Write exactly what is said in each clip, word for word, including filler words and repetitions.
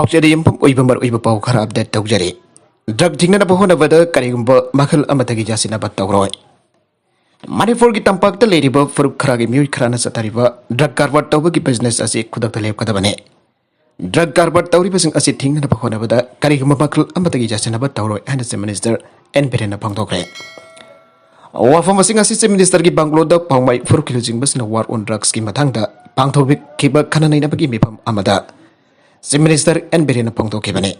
ꯄꯥꯎꯆꯦꯗ ꯌꯨꯝꯐꯝ ꯑꯣꯏꯕ ꯃꯔꯨꯑꯣꯏꯕ ꯄꯥꯎ ꯈꯔ ꯑꯞꯗꯦꯠ ꯇꯧꯖꯔꯤ꯫ ꯗ꯭ꯔꯒ ꯊꯤꯡꯅꯅꯕ ꯍꯣꯠꯅꯕꯗ ꯀꯔꯤꯒꯨꯝꯕ ꯃꯈꯜ ꯑꯃꯠꯇꯒꯤ ꯌꯥꯁꯤꯟꯅꯕ ꯇꯧꯔꯣꯏ꯫ ꯃꯅꯤꯄꯨꯔꯒꯤ ꯇꯝꯄꯥꯛꯇ ꯂꯩꯔꯤꯕ ꯐꯨꯔꯨꯞ ꯈꯔꯒꯤ ꯃꯤꯑꯣꯏ ꯈꯔꯅ ꯆꯠꯊꯔꯤꯕ ꯗ꯭ꯔꯒ ꯀꯔꯕꯥꯔ ꯇꯧꯕꯒꯤ ꯕꯤꯖꯤꯅꯦꯁ ꯑꯁꯤ ꯈꯨꯗꯛꯇ ꯂꯦꯞꯀꯗꯕꯅꯤ꯫ ꯗ꯭ꯔꯒ ꯀꯔꯕꯥꯔ ꯇꯧꯔꯤꯕꯁꯤꯡ ꯑꯁꯤ ꯊꯤꯡꯅꯅꯕ ꯍꯣꯠꯅꯕꯗ ꯀꯔꯤꯒꯨꯝꯕ ꯃꯈꯜ ꯑꯃꯠꯇꯒꯤ ꯌꯥꯁꯤꯟꯅꯕ ꯇꯧꯔꯣꯏ ꯍꯥꯏꯅ ꯆꯤꯐ ꯃꯤꯅꯤꯁꯇꯔ ꯑꯦꯟ ꯕꯤꯔꯦꯟꯅ ꯐꯣꯡꯗꯣꯛꯈ꯭ꯔꯦ꯫ ꯋꯥꯐꯝ ꯑꯁꯤ ꯉꯁꯤ ꯆꯤꯐ ꯃꯤꯅꯤꯁꯇꯔꯒꯤ ꯕꯪꯒ꯭ꯂꯣꯗ ꯄꯥꯎꯃꯩ ꯐꯨꯔꯨꯞꯀꯤ ꯂꯨꯆꯤꯡꯕꯁꯤꯡꯅ ꯋꯥꯔ ꯑꯣꯟ ꯗ꯭ꯔꯒꯁꯀꯤ ꯃꯇꯥꯡꯗ ꯄꯥꯡꯊꯣꯛꯈꯤꯕ ꯈꯟꯅ ꯅꯩꯅꯕꯒꯤ ꯃꯤꯐꯝ ꯑꯃꯗ ꯆꯤꯐ ꯃꯤꯅꯤꯁꯇꯔ ꯑꯦꯟ ꯕꯤꯔꯦꯟꯅ ꯐꯣꯡꯗꯣꯛꯈꯤꯕꯅꯤ꯫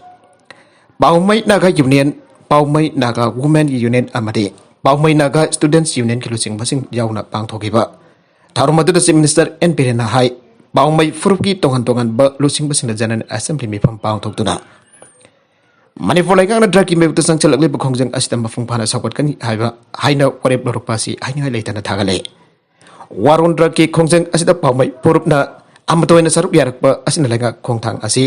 Poumai Naga union, Poumai Naga women union ꯑꯃꯗꯤ ꯄꯥꯎꯃꯩ ꯅꯥꯒꯥ ꯁ꯭ꯇꯨꯗꯦꯟꯠꯁ ꯌꯨꯅꯤꯌꯟꯒꯤ ꯂꯨꯆꯤꯡꯕꯁꯤꯡ ꯌꯥꯎꯅ ꯄꯥꯡꯊꯣꯛꯈꯤꯕ ꯊꯧꯔꯝ ꯑꯗꯨꯗ ꯆꯤꯐ ꯃꯤꯅꯤꯁꯇꯔ ꯑꯦꯟ ꯕꯤꯔꯦꯟꯅ ꯍꯥꯏ, ꯄꯥꯎꯃꯩ ꯐꯨꯔꯨꯞꯀꯤ ꯇꯣꯉꯥꯟ ꯇꯣꯉꯥꯟꯕ ꯂꯨꯆꯤꯡꯕꯁꯤꯡꯅ ꯖꯦꯅꯔꯦꯜ ꯑꯦꯁꯦꯝꯕ꯭ꯂꯤ ꯃꯤꯐꯝ ꯄꯥꯡꯊꯣꯛꯇꯨꯅ ꯃꯅꯤꯄꯨꯔ ꯂꯩꯉꯥꯛꯅ ꯗ꯭ꯔꯒꯀꯤ ꯃꯥꯌꯣꯛꯇ ꯆꯪꯁꯤꯜꯂꯛꯂꯤꯕ ꯈꯣꯡꯖꯪ ꯑꯁꯤꯗ ꯃꯄꯨꯡ ꯐꯥꯅ ꯁꯧꯒꯠꯀꯅꯤ ꯍꯥꯏꯕ ꯍꯥꯏꯅ ꯋꯥꯔꯦꯞ ꯂꯧꯔꯛꯄ ꯑꯁꯤ ꯍꯥꯏꯅꯤꯡꯉꯥꯏ ꯂꯩꯇꯅ ꯊꯥꯒꯠꯂꯦ꯫ ꯋꯥꯔ ꯑꯣꯟ ꯗ꯭ꯔꯒꯀꯤ ꯈꯣꯡꯖꯪ ꯑꯁꯤꯗ ꯄꯥꯎꯃꯩ ꯐꯨꯔꯨꯞꯅ ꯑꯃꯠꯇ ꯑꯣꯏꯅ ꯁꯔꯨꯛ ꯌꯥꯔꯛꯄ ꯑꯁꯤꯅ ꯂꯩꯉꯥꯛ ꯈꯣꯡꯊꯥꯡ ꯑꯁꯤ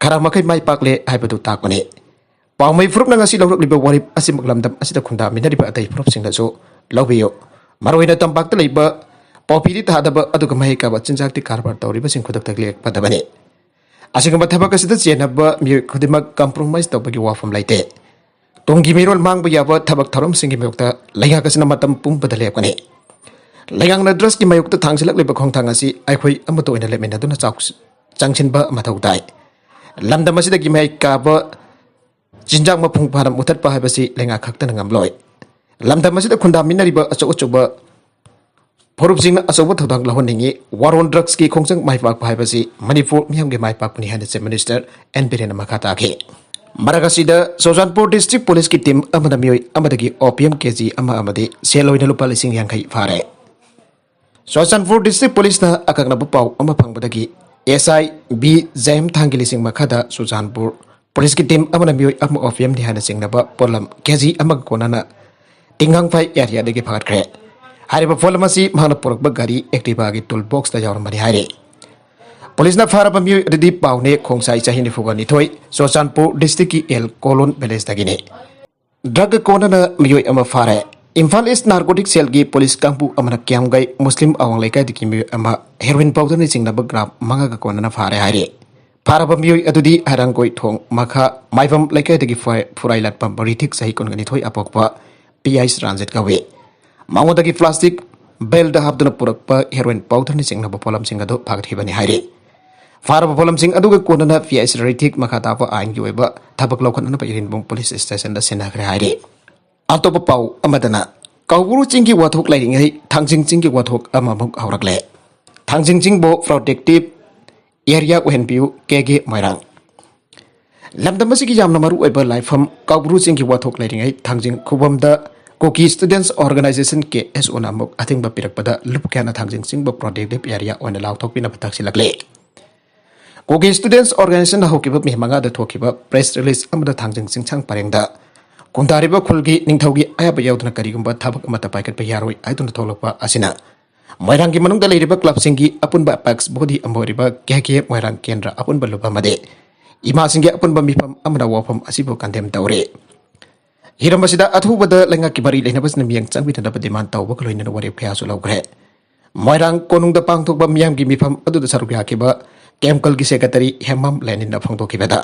ꯈꯔ ꯃꯈꯩ ꯃꯥꯏ ꯄꯥꯛꯂꯦ ꯍꯥꯏꯕꯗꯨ ꯇꯥꯛꯄꯅꯤ꯫ ꯄꯥꯎꯃꯩ ꯐꯨꯔꯨꯞꯅ ꯉꯁꯤ ꯂꯧꯔꯛꯂꯤꯕ ꯋꯥꯔꯦꯞ ꯑꯁꯤꯃꯛ ꯂꯝꯗꯝ ꯑꯁꯤꯗ ꯈꯨꯟꯗꯥꯃꯤꯟꯅꯔꯤꯕ ꯑꯇꯩ ꯐꯨꯔꯨꯞꯁꯤꯡꯅꯁꯨ ꯂꯧꯕꯤꯌꯨ꯫ ꯃꯔꯨꯑꯣꯏꯅ ꯇꯝꯄꯥꯛꯇ ꯂꯩꯕ ꯄꯣꯄꯤꯗꯤ ꯊꯥꯗꯕ ꯑꯗꯨꯒ ꯃꯍꯩ ꯀꯥꯕ ꯆꯤꯟꯖꯥꯛꯇꯤ ꯀꯔꯕꯥꯔ ꯇꯧꯔꯤꯕꯁꯤꯡ ꯈꯨꯗꯛꯇ ꯂꯦꯞꯀꯗꯕꯅꯤ꯫ ꯑꯁꯤꯒꯨꯝꯕ ꯊꯕꯛ ꯑꯁꯤꯗ ꯆꯦꯟꯅꯕ ꯃꯤꯑꯣꯏ ꯈꯨꯗꯤꯡꯃꯛ ꯀꯝꯄ꯭ꯔꯣꯃꯥꯏꯖ ꯇꯧꯕꯒꯤ ꯋꯥꯐꯝ ꯂꯩꯇꯦ꯫ ꯇꯨꯡꯒꯤ ꯃꯤꯔꯣꯜ ꯃꯥꯡꯕ ꯌꯥꯕ ꯊꯕꯛ ꯊꯧꯔꯝꯁꯤꯡꯒꯤ ꯃꯥꯌꯣꯛꯇ ꯂꯩꯉꯥꯛ ꯑꯁꯤꯅ ꯃꯇꯝ ꯄꯨꯝꯕꯗ ꯂꯦꯞꯀꯅꯤ꯫ ꯂꯩꯉꯥꯛꯅ ꯗ꯭ꯔꯒꯁꯀꯤ ꯃꯥꯌꯣꯛꯇ ꯊꯥꯡꯖꯤꯜꯂꯛꯂꯤꯕ ꯈꯣꯡꯊꯥꯡ ꯑꯁꯤ ꯑꯩꯈꯣꯏ ꯑꯃꯠꯇ ꯑꯣꯏꯅ ꯂꯦꯞꯃꯤꯟꯅꯗꯨꯅ ꯆꯥꯎ-, ꯆꯪꯁꯤꯟꯕ ꯃꯊꯧ ꯇꯥꯏ꯫ ꯂꯝꯗꯝ ꯑꯁꯤꯗꯒꯤ ꯃꯍꯩ ꯀꯥꯕ ꯆꯤꯟꯖꯥꯛ ꯃꯄꯨꯡ ꯐꯥꯅ ꯃꯨꯊꯠꯄ ꯍꯥꯏꯕꯁꯤ ꯂꯩꯉꯥꯛ ꯈꯛꯇꯅ ꯉꯝꯂꯣꯏ꯫ ꯂꯝꯗꯝ ꯑꯁꯤꯗ ꯈꯨꯟꯗꯥꯃꯤꯟꯅꯔꯤꯕ ꯑꯆꯧ ꯑꯆꯧꯕ ꯐꯨꯔꯨꯞꯁꯤꯡꯅ ꯑꯆꯧꯕ ꯊꯧꯗꯥꯡ ꯂꯧꯍꯟꯅꯤꯡꯏ꯫ ꯋꯥꯔ ꯑꯣꯟ ꯗ꯭ꯔꯒꯁꯀꯤ ꯈꯣꯡꯖꯪ ꯃꯥꯏ ꯄꯥꯛꯄ ꯍꯥꯏꯕꯁꯤ ꯃꯅꯤꯄꯨꯔ ꯃꯤꯌꯥꯝꯒꯤ ꯃꯥꯏ ꯄꯥꯛꯄꯅꯤ ꯍꯥꯏꯅ ꯆꯤꯐ ꯃꯤꯅꯤꯁꯇꯔ ꯑꯦꯟ ꯕꯤꯔꯦꯟꯅ ꯃꯈꯥ ꯇꯥꯈꯤ꯫ ꯃꯔꯛ ꯑꯁꯤꯗ ꯆꯨꯔꯆꯥꯟꯄꯨꯔ ꯗꯤꯁꯇ꯭ꯔꯤꯛ ꯄꯨꯂꯤꯁꯀꯤ ꯇꯤꯝ ꯑꯃꯅ ꯃꯤꯑꯣꯏ ꯑꯃꯗꯒꯤ ꯑꯣꯄꯤꯌꯝ ꯀꯦꯖꯤ ꯑꯃ ꯑꯃꯗꯤ ꯁꯦꯜ ꯑꯣꯏꯅ ꯂꯨꯄꯥ ꯂꯤꯁꯤꯡ ꯌꯥꯡꯈꯩ ꯐꯥꯔꯦ꯫ ꯆꯨꯔꯆꯥꯟꯄꯨꯔ ꯗꯤꯁꯇ꯭ꯔꯤꯛ ꯄꯨꯂꯤꯁꯅ ꯑꯀꯛꯅꯕ ꯄꯥꯎ ꯑꯃ ꯐꯪꯕꯗꯒꯤ ꯑꯦꯁ ꯑꯥꯏ ꯕꯤ ꯖꯌꯝ ꯊꯥꯡꯒꯤ ꯂꯤꯁꯤꯡ ꯃꯈꯥꯗ ꯆꯨꯔꯆꯥꯟꯄꯨꯔ ꯄꯨꯂꯤꯁꯀꯤ ꯇꯤꯝ ꯑꯃꯅ ꯃꯤꯑꯣꯏ ꯑꯃ ꯑꯣꯄꯤꯌꯝꯅꯤ ꯍꯥꯏꯅ ꯆꯤꯡꯅꯕ ꯄꯣꯠꯂꯝ ꯀꯦꯖꯤ ꯑꯃꯒ ꯀꯣꯟꯅꯅ ꯇꯤꯡꯈꯪꯐꯥꯏ ꯑꯦꯔꯤꯌꯥꯗꯒꯤ ꯐꯥꯒꯠꯈ꯭ꯔꯦ꯫ ꯍꯥꯏꯔꯤꯕ ꯄꯣꯠꯂꯝ ꯑꯁꯤ ꯃꯍꯥꯛꯅ ꯄꯨꯔꯛꯄ ꯒꯥꯔꯤ ꯑꯦꯛꯇꯤꯚꯥꯒꯤ ꯇꯨꯜ ꯕꯣꯛꯁꯇ ꯌꯥꯎꯔꯝꯕꯅꯤ ꯍꯥꯏꯔꯤ꯫ ꯄꯨꯂꯤꯁꯅ ꯐꯥꯔꯕ ꯃꯤꯑꯣꯏ ꯑꯗꯨꯗꯤ ꯄꯥꯎꯅꯦ ꯈꯣꯡꯁꯥꯏ, ꯆꯍꯤ ꯅꯤꯐꯨꯒ ꯅꯤꯊꯣꯏ, ꯆꯨꯔꯆꯥꯟꯄꯨꯔ ꯗꯤꯁꯇ꯭ꯔꯤꯛꯀꯤ ꯑꯦꯜ ꯀꯣꯂꯣꯟ ꯚꯤꯂꯦꯖꯇꯒꯤꯅꯤ꯫ ꯗ꯭ꯔꯒ ꯀꯣꯟꯅꯅ ꯃꯤꯑꯣꯏ ꯑꯃ ꯐꯥꯔꯦ꯫ ꯏꯝꯐꯥꯜ ꯏꯁ ꯅꯥꯔꯀꯣꯇꯤꯛ ꯁꯦꯜꯒꯤ ꯄꯨꯂꯤꯁ ꯀꯥꯡꯕꯨ ꯑꯃꯅ ꯀꯤꯌꯥꯝꯒꯩ ꯃꯨꯁꯂꯤꯝ ꯑꯋꯥꯡ ꯂꯩꯀꯥꯏꯗꯒꯤ ꯃꯤꯑꯣꯏ ꯑꯃ ꯍꯦꯔꯣꯏꯟ ꯄꯥꯎꯗꯔꯅꯆꯤꯡꯅꯕ ꯒ꯭ꯔꯥꯝ ꯃꯉꯥꯒ ꯀꯣꯟꯅꯅ ꯐꯥꯔꯦ ꯍꯥꯏꯔꯤ꯫ ꯐꯥꯔꯕ ꯃꯤꯑꯣꯏ ꯑꯗꯨꯗꯤ ꯍꯩꯔꯥꯡꯒꯣꯏ ꯊꯣꯡ ꯃꯈꯥ ꯃꯥꯏꯕꯝ ꯂꯩꯀꯥꯏꯗꯒꯤ ꯐꯨꯔꯥꯏ-, ꯐꯨꯔꯥꯏ ꯂꯥꯠꯄꯝ ꯔꯤꯊꯤꯛ ꯆꯍꯤ ꯀꯨꯟꯒ ꯅꯤꯊꯣꯏ ꯑꯄꯣꯛꯄ ꯄꯤ ꯑꯥꯏꯁ ꯔꯥꯟꯖꯤꯠ ꯀꯧꯏ꯫ ꯃꯉꯣꯟꯗꯒꯤ ꯄ꯭ꯂꯥꯁꯇꯤꯛ ꯕꯦꯜꯗ ꯍꯥꯞꯇꯨꯅ ꯄꯨꯔꯛꯄ ꯍꯦꯔꯣꯏꯟ ꯄꯥꯎꯗꯔꯅ ꯆꯤꯡꯅꯕ ꯄꯣꯠꯂꯝꯁꯤꯡ ꯑꯗꯨ ꯐꯥꯒꯠꯈꯤꯕꯅꯤ ꯍꯥꯏꯔꯤ꯫ ꯐꯥꯔꯕ ꯄꯣꯠꯂꯝꯁꯤꯡ ꯑꯗꯨꯒ ꯀꯣꯟꯅꯅ ꯄꯤ ꯑꯥꯏꯁ ꯔꯤꯊꯤꯛ ꯃꯈꯥ ꯇꯥꯕ ꯑꯥꯏꯟꯒꯤ ꯑꯣꯏꯕ ꯊꯕꯛ ꯂꯧꯈꯠꯅꯅꯕ ꯏꯔꯦꯟꯕꯨꯡ ꯄꯨꯂꯤꯁ ꯁ꯭ꯇꯦꯁꯟꯗ ꯁꯤꯟꯅꯈ꯭ꯔꯦ ꯍꯥꯏꯔꯤ꯫ ꯑꯇꯣꯞꯄ ꯄꯥꯎ ꯑꯃꯗꯅ, ꯀꯧꯕ꯭ꯔꯨ ꯆꯤꯡꯒꯤ ꯋꯥꯊꯣꯛ ꯂꯩꯔꯤꯉꯩ ꯊꯥꯡꯖꯤꯡ ꯆꯤꯡꯒꯤ ꯋꯥꯊꯣꯛ ꯑꯃꯃꯨꯛ ꯍꯧꯔꯛꯂꯦ꯫ ꯊꯥꯡꯖꯤꯡ ꯆꯤꯡꯕꯨ ꯄ꯭ꯔꯣꯇꯦꯛꯇꯤꯞ ꯑꯦꯔꯤꯌꯥ ꯑꯣꯏꯍꯟꯕꯤꯌꯨ, ꯀꯦ ꯀꯦ ꯃꯣꯏꯔꯥꯡ꯫ ꯂꯝꯗꯝ ꯑꯁꯤꯒꯤ ꯌꯥꯝꯅ ꯃꯔꯨ ꯑꯣꯏꯕ ꯂꯥꯏꯐꯝ ꯀꯧꯕ꯭ꯔꯨ ꯆꯤꯡꯒꯤ ꯋꯥꯊꯣꯛ ꯂꯩꯔꯤꯉꯩ ꯊꯥꯡꯖꯤꯡ ꯈꯨꯕꯝꯗ ꯀꯨꯀꯤ ꯁ꯭ꯇꯨꯗꯦꯟꯠꯁ ꯑꯣꯔꯒꯅꯥꯏꯖꯦꯁꯟ, ꯀꯦ ꯑꯦꯁ ꯑꯣꯅ ꯑꯃꯨꯛ ꯑꯊꯤꯡꯕ ꯄꯤꯔꯛꯄꯗ ꯂꯨꯞ ꯀꯌꯥꯅ ꯊꯥꯡꯖꯤꯡ ꯆꯤꯡꯕ ꯄ꯭ꯔꯣꯇꯦꯛꯇꯤꯞ ꯑꯦꯔꯤꯌꯥ ꯑꯣꯏꯅ ꯂꯥꯎꯊꯣꯛꯄꯤꯅꯕ ꯇꯛꯁꯤꯜꯂꯛꯂꯦ꯫ ꯀꯨꯀꯤ ꯁ꯭ꯇꯨꯗꯦꯟꯠꯁ ꯑꯣꯔꯒꯅꯥꯏꯖꯦꯁꯟꯅ ꯍꯧꯈꯤꯕ ꯃꯦ ꯃꯉꯥꯗ ꯊꯣꯛꯈꯤꯕ ꯄ꯭ꯔꯦꯁ ꯔꯤꯂꯤꯖ ꯑꯃꯗ ꯊꯥꯡꯖꯤꯡ ꯆꯤꯡꯁꯥꯡ ꯄꯔꯦꯡꯗ ꯈꯨꯟꯗꯥꯔꯤꯕ ꯈꯨꯜꯒꯤ ꯅꯤꯡꯊꯧꯒꯤ ꯑꯌꯥꯕ ꯌꯥꯎꯗꯅ ꯀꯔꯤꯒꯨꯝꯕ ꯊꯕꯛ ꯑꯃꯠꯇ ꯄꯥꯏꯈꯠꯄ ꯌꯥꯔꯣꯏ ꯍꯥꯏꯗꯨꯅ ꯊꯣꯛꯂꯛꯄ ꯑꯁꯤꯅ ꯃꯣꯏꯔꯥꯡꯒꯤ ꯃꯅꯨꯡꯗ ꯂꯩꯔꯤꯕ ꯀ꯭ꯂꯕꯁꯤꯡꯒꯤ ꯑꯄꯨꯟꯕ ꯑꯦꯄꯦꯛꯁ ꯕꯣꯗꯤ ꯑꯃ ꯑꯣꯏꯔꯤꯕ ꯀꯦ ꯀꯦ ꯃꯣꯏꯔꯥꯡ ꯀꯦꯟꯗ꯭ꯔ ꯑꯄꯨꯟꯕ ꯂꯨꯞ ꯑꯃꯗꯤ ꯏꯃꯥꯁꯤꯡꯒꯤ ꯑꯄꯨꯟꯕ ꯃꯤꯐꯝ ꯑꯃꯅ ꯋꯥꯐꯝ ꯑꯁꯤꯕꯨ ꯀꯟꯗꯦꯝ ꯇꯧꯔꯤ꯫ ꯍꯤꯔꯝ ꯑꯁꯤꯗ ꯑꯊꯨꯕꯗ ꯂꯩꯉꯥꯛꯀꯤ ꯃꯔꯤ ꯂꯩꯅꯕꯁꯤꯡꯅ ꯃꯤꯠꯌꯦꯡ ꯆꯪꯕꯤꯗꯅꯕ ꯗꯤꯃꯥꯟ ꯇꯧꯕꯒ ꯂꯣꯏꯅꯅ ꯋꯥꯔꯦꯞ ꯀꯌꯥꯁꯨ ꯂꯧꯈ꯭ꯔꯦ꯫ ꯃꯣꯏꯔꯥꯡ ꯀꯣꯅꯨꯡꯗ ꯄꯥꯡꯊꯣꯛꯄ ꯃꯤꯌꯥꯝꯒꯤ ꯃꯤꯐꯝ ꯑꯗꯨꯗ ꯁꯔꯨꯛ ꯌꯥꯈꯤꯕ ꯀꯦꯝꯀꯜꯒꯤ ꯁꯦꯀ꯭ꯔꯦꯇꯔꯤ ꯍꯦꯃꯥꯝ ꯂꯦꯅꯤꯟꯅ ꯐꯣꯡꯗꯣꯛꯈꯤꯕꯗ,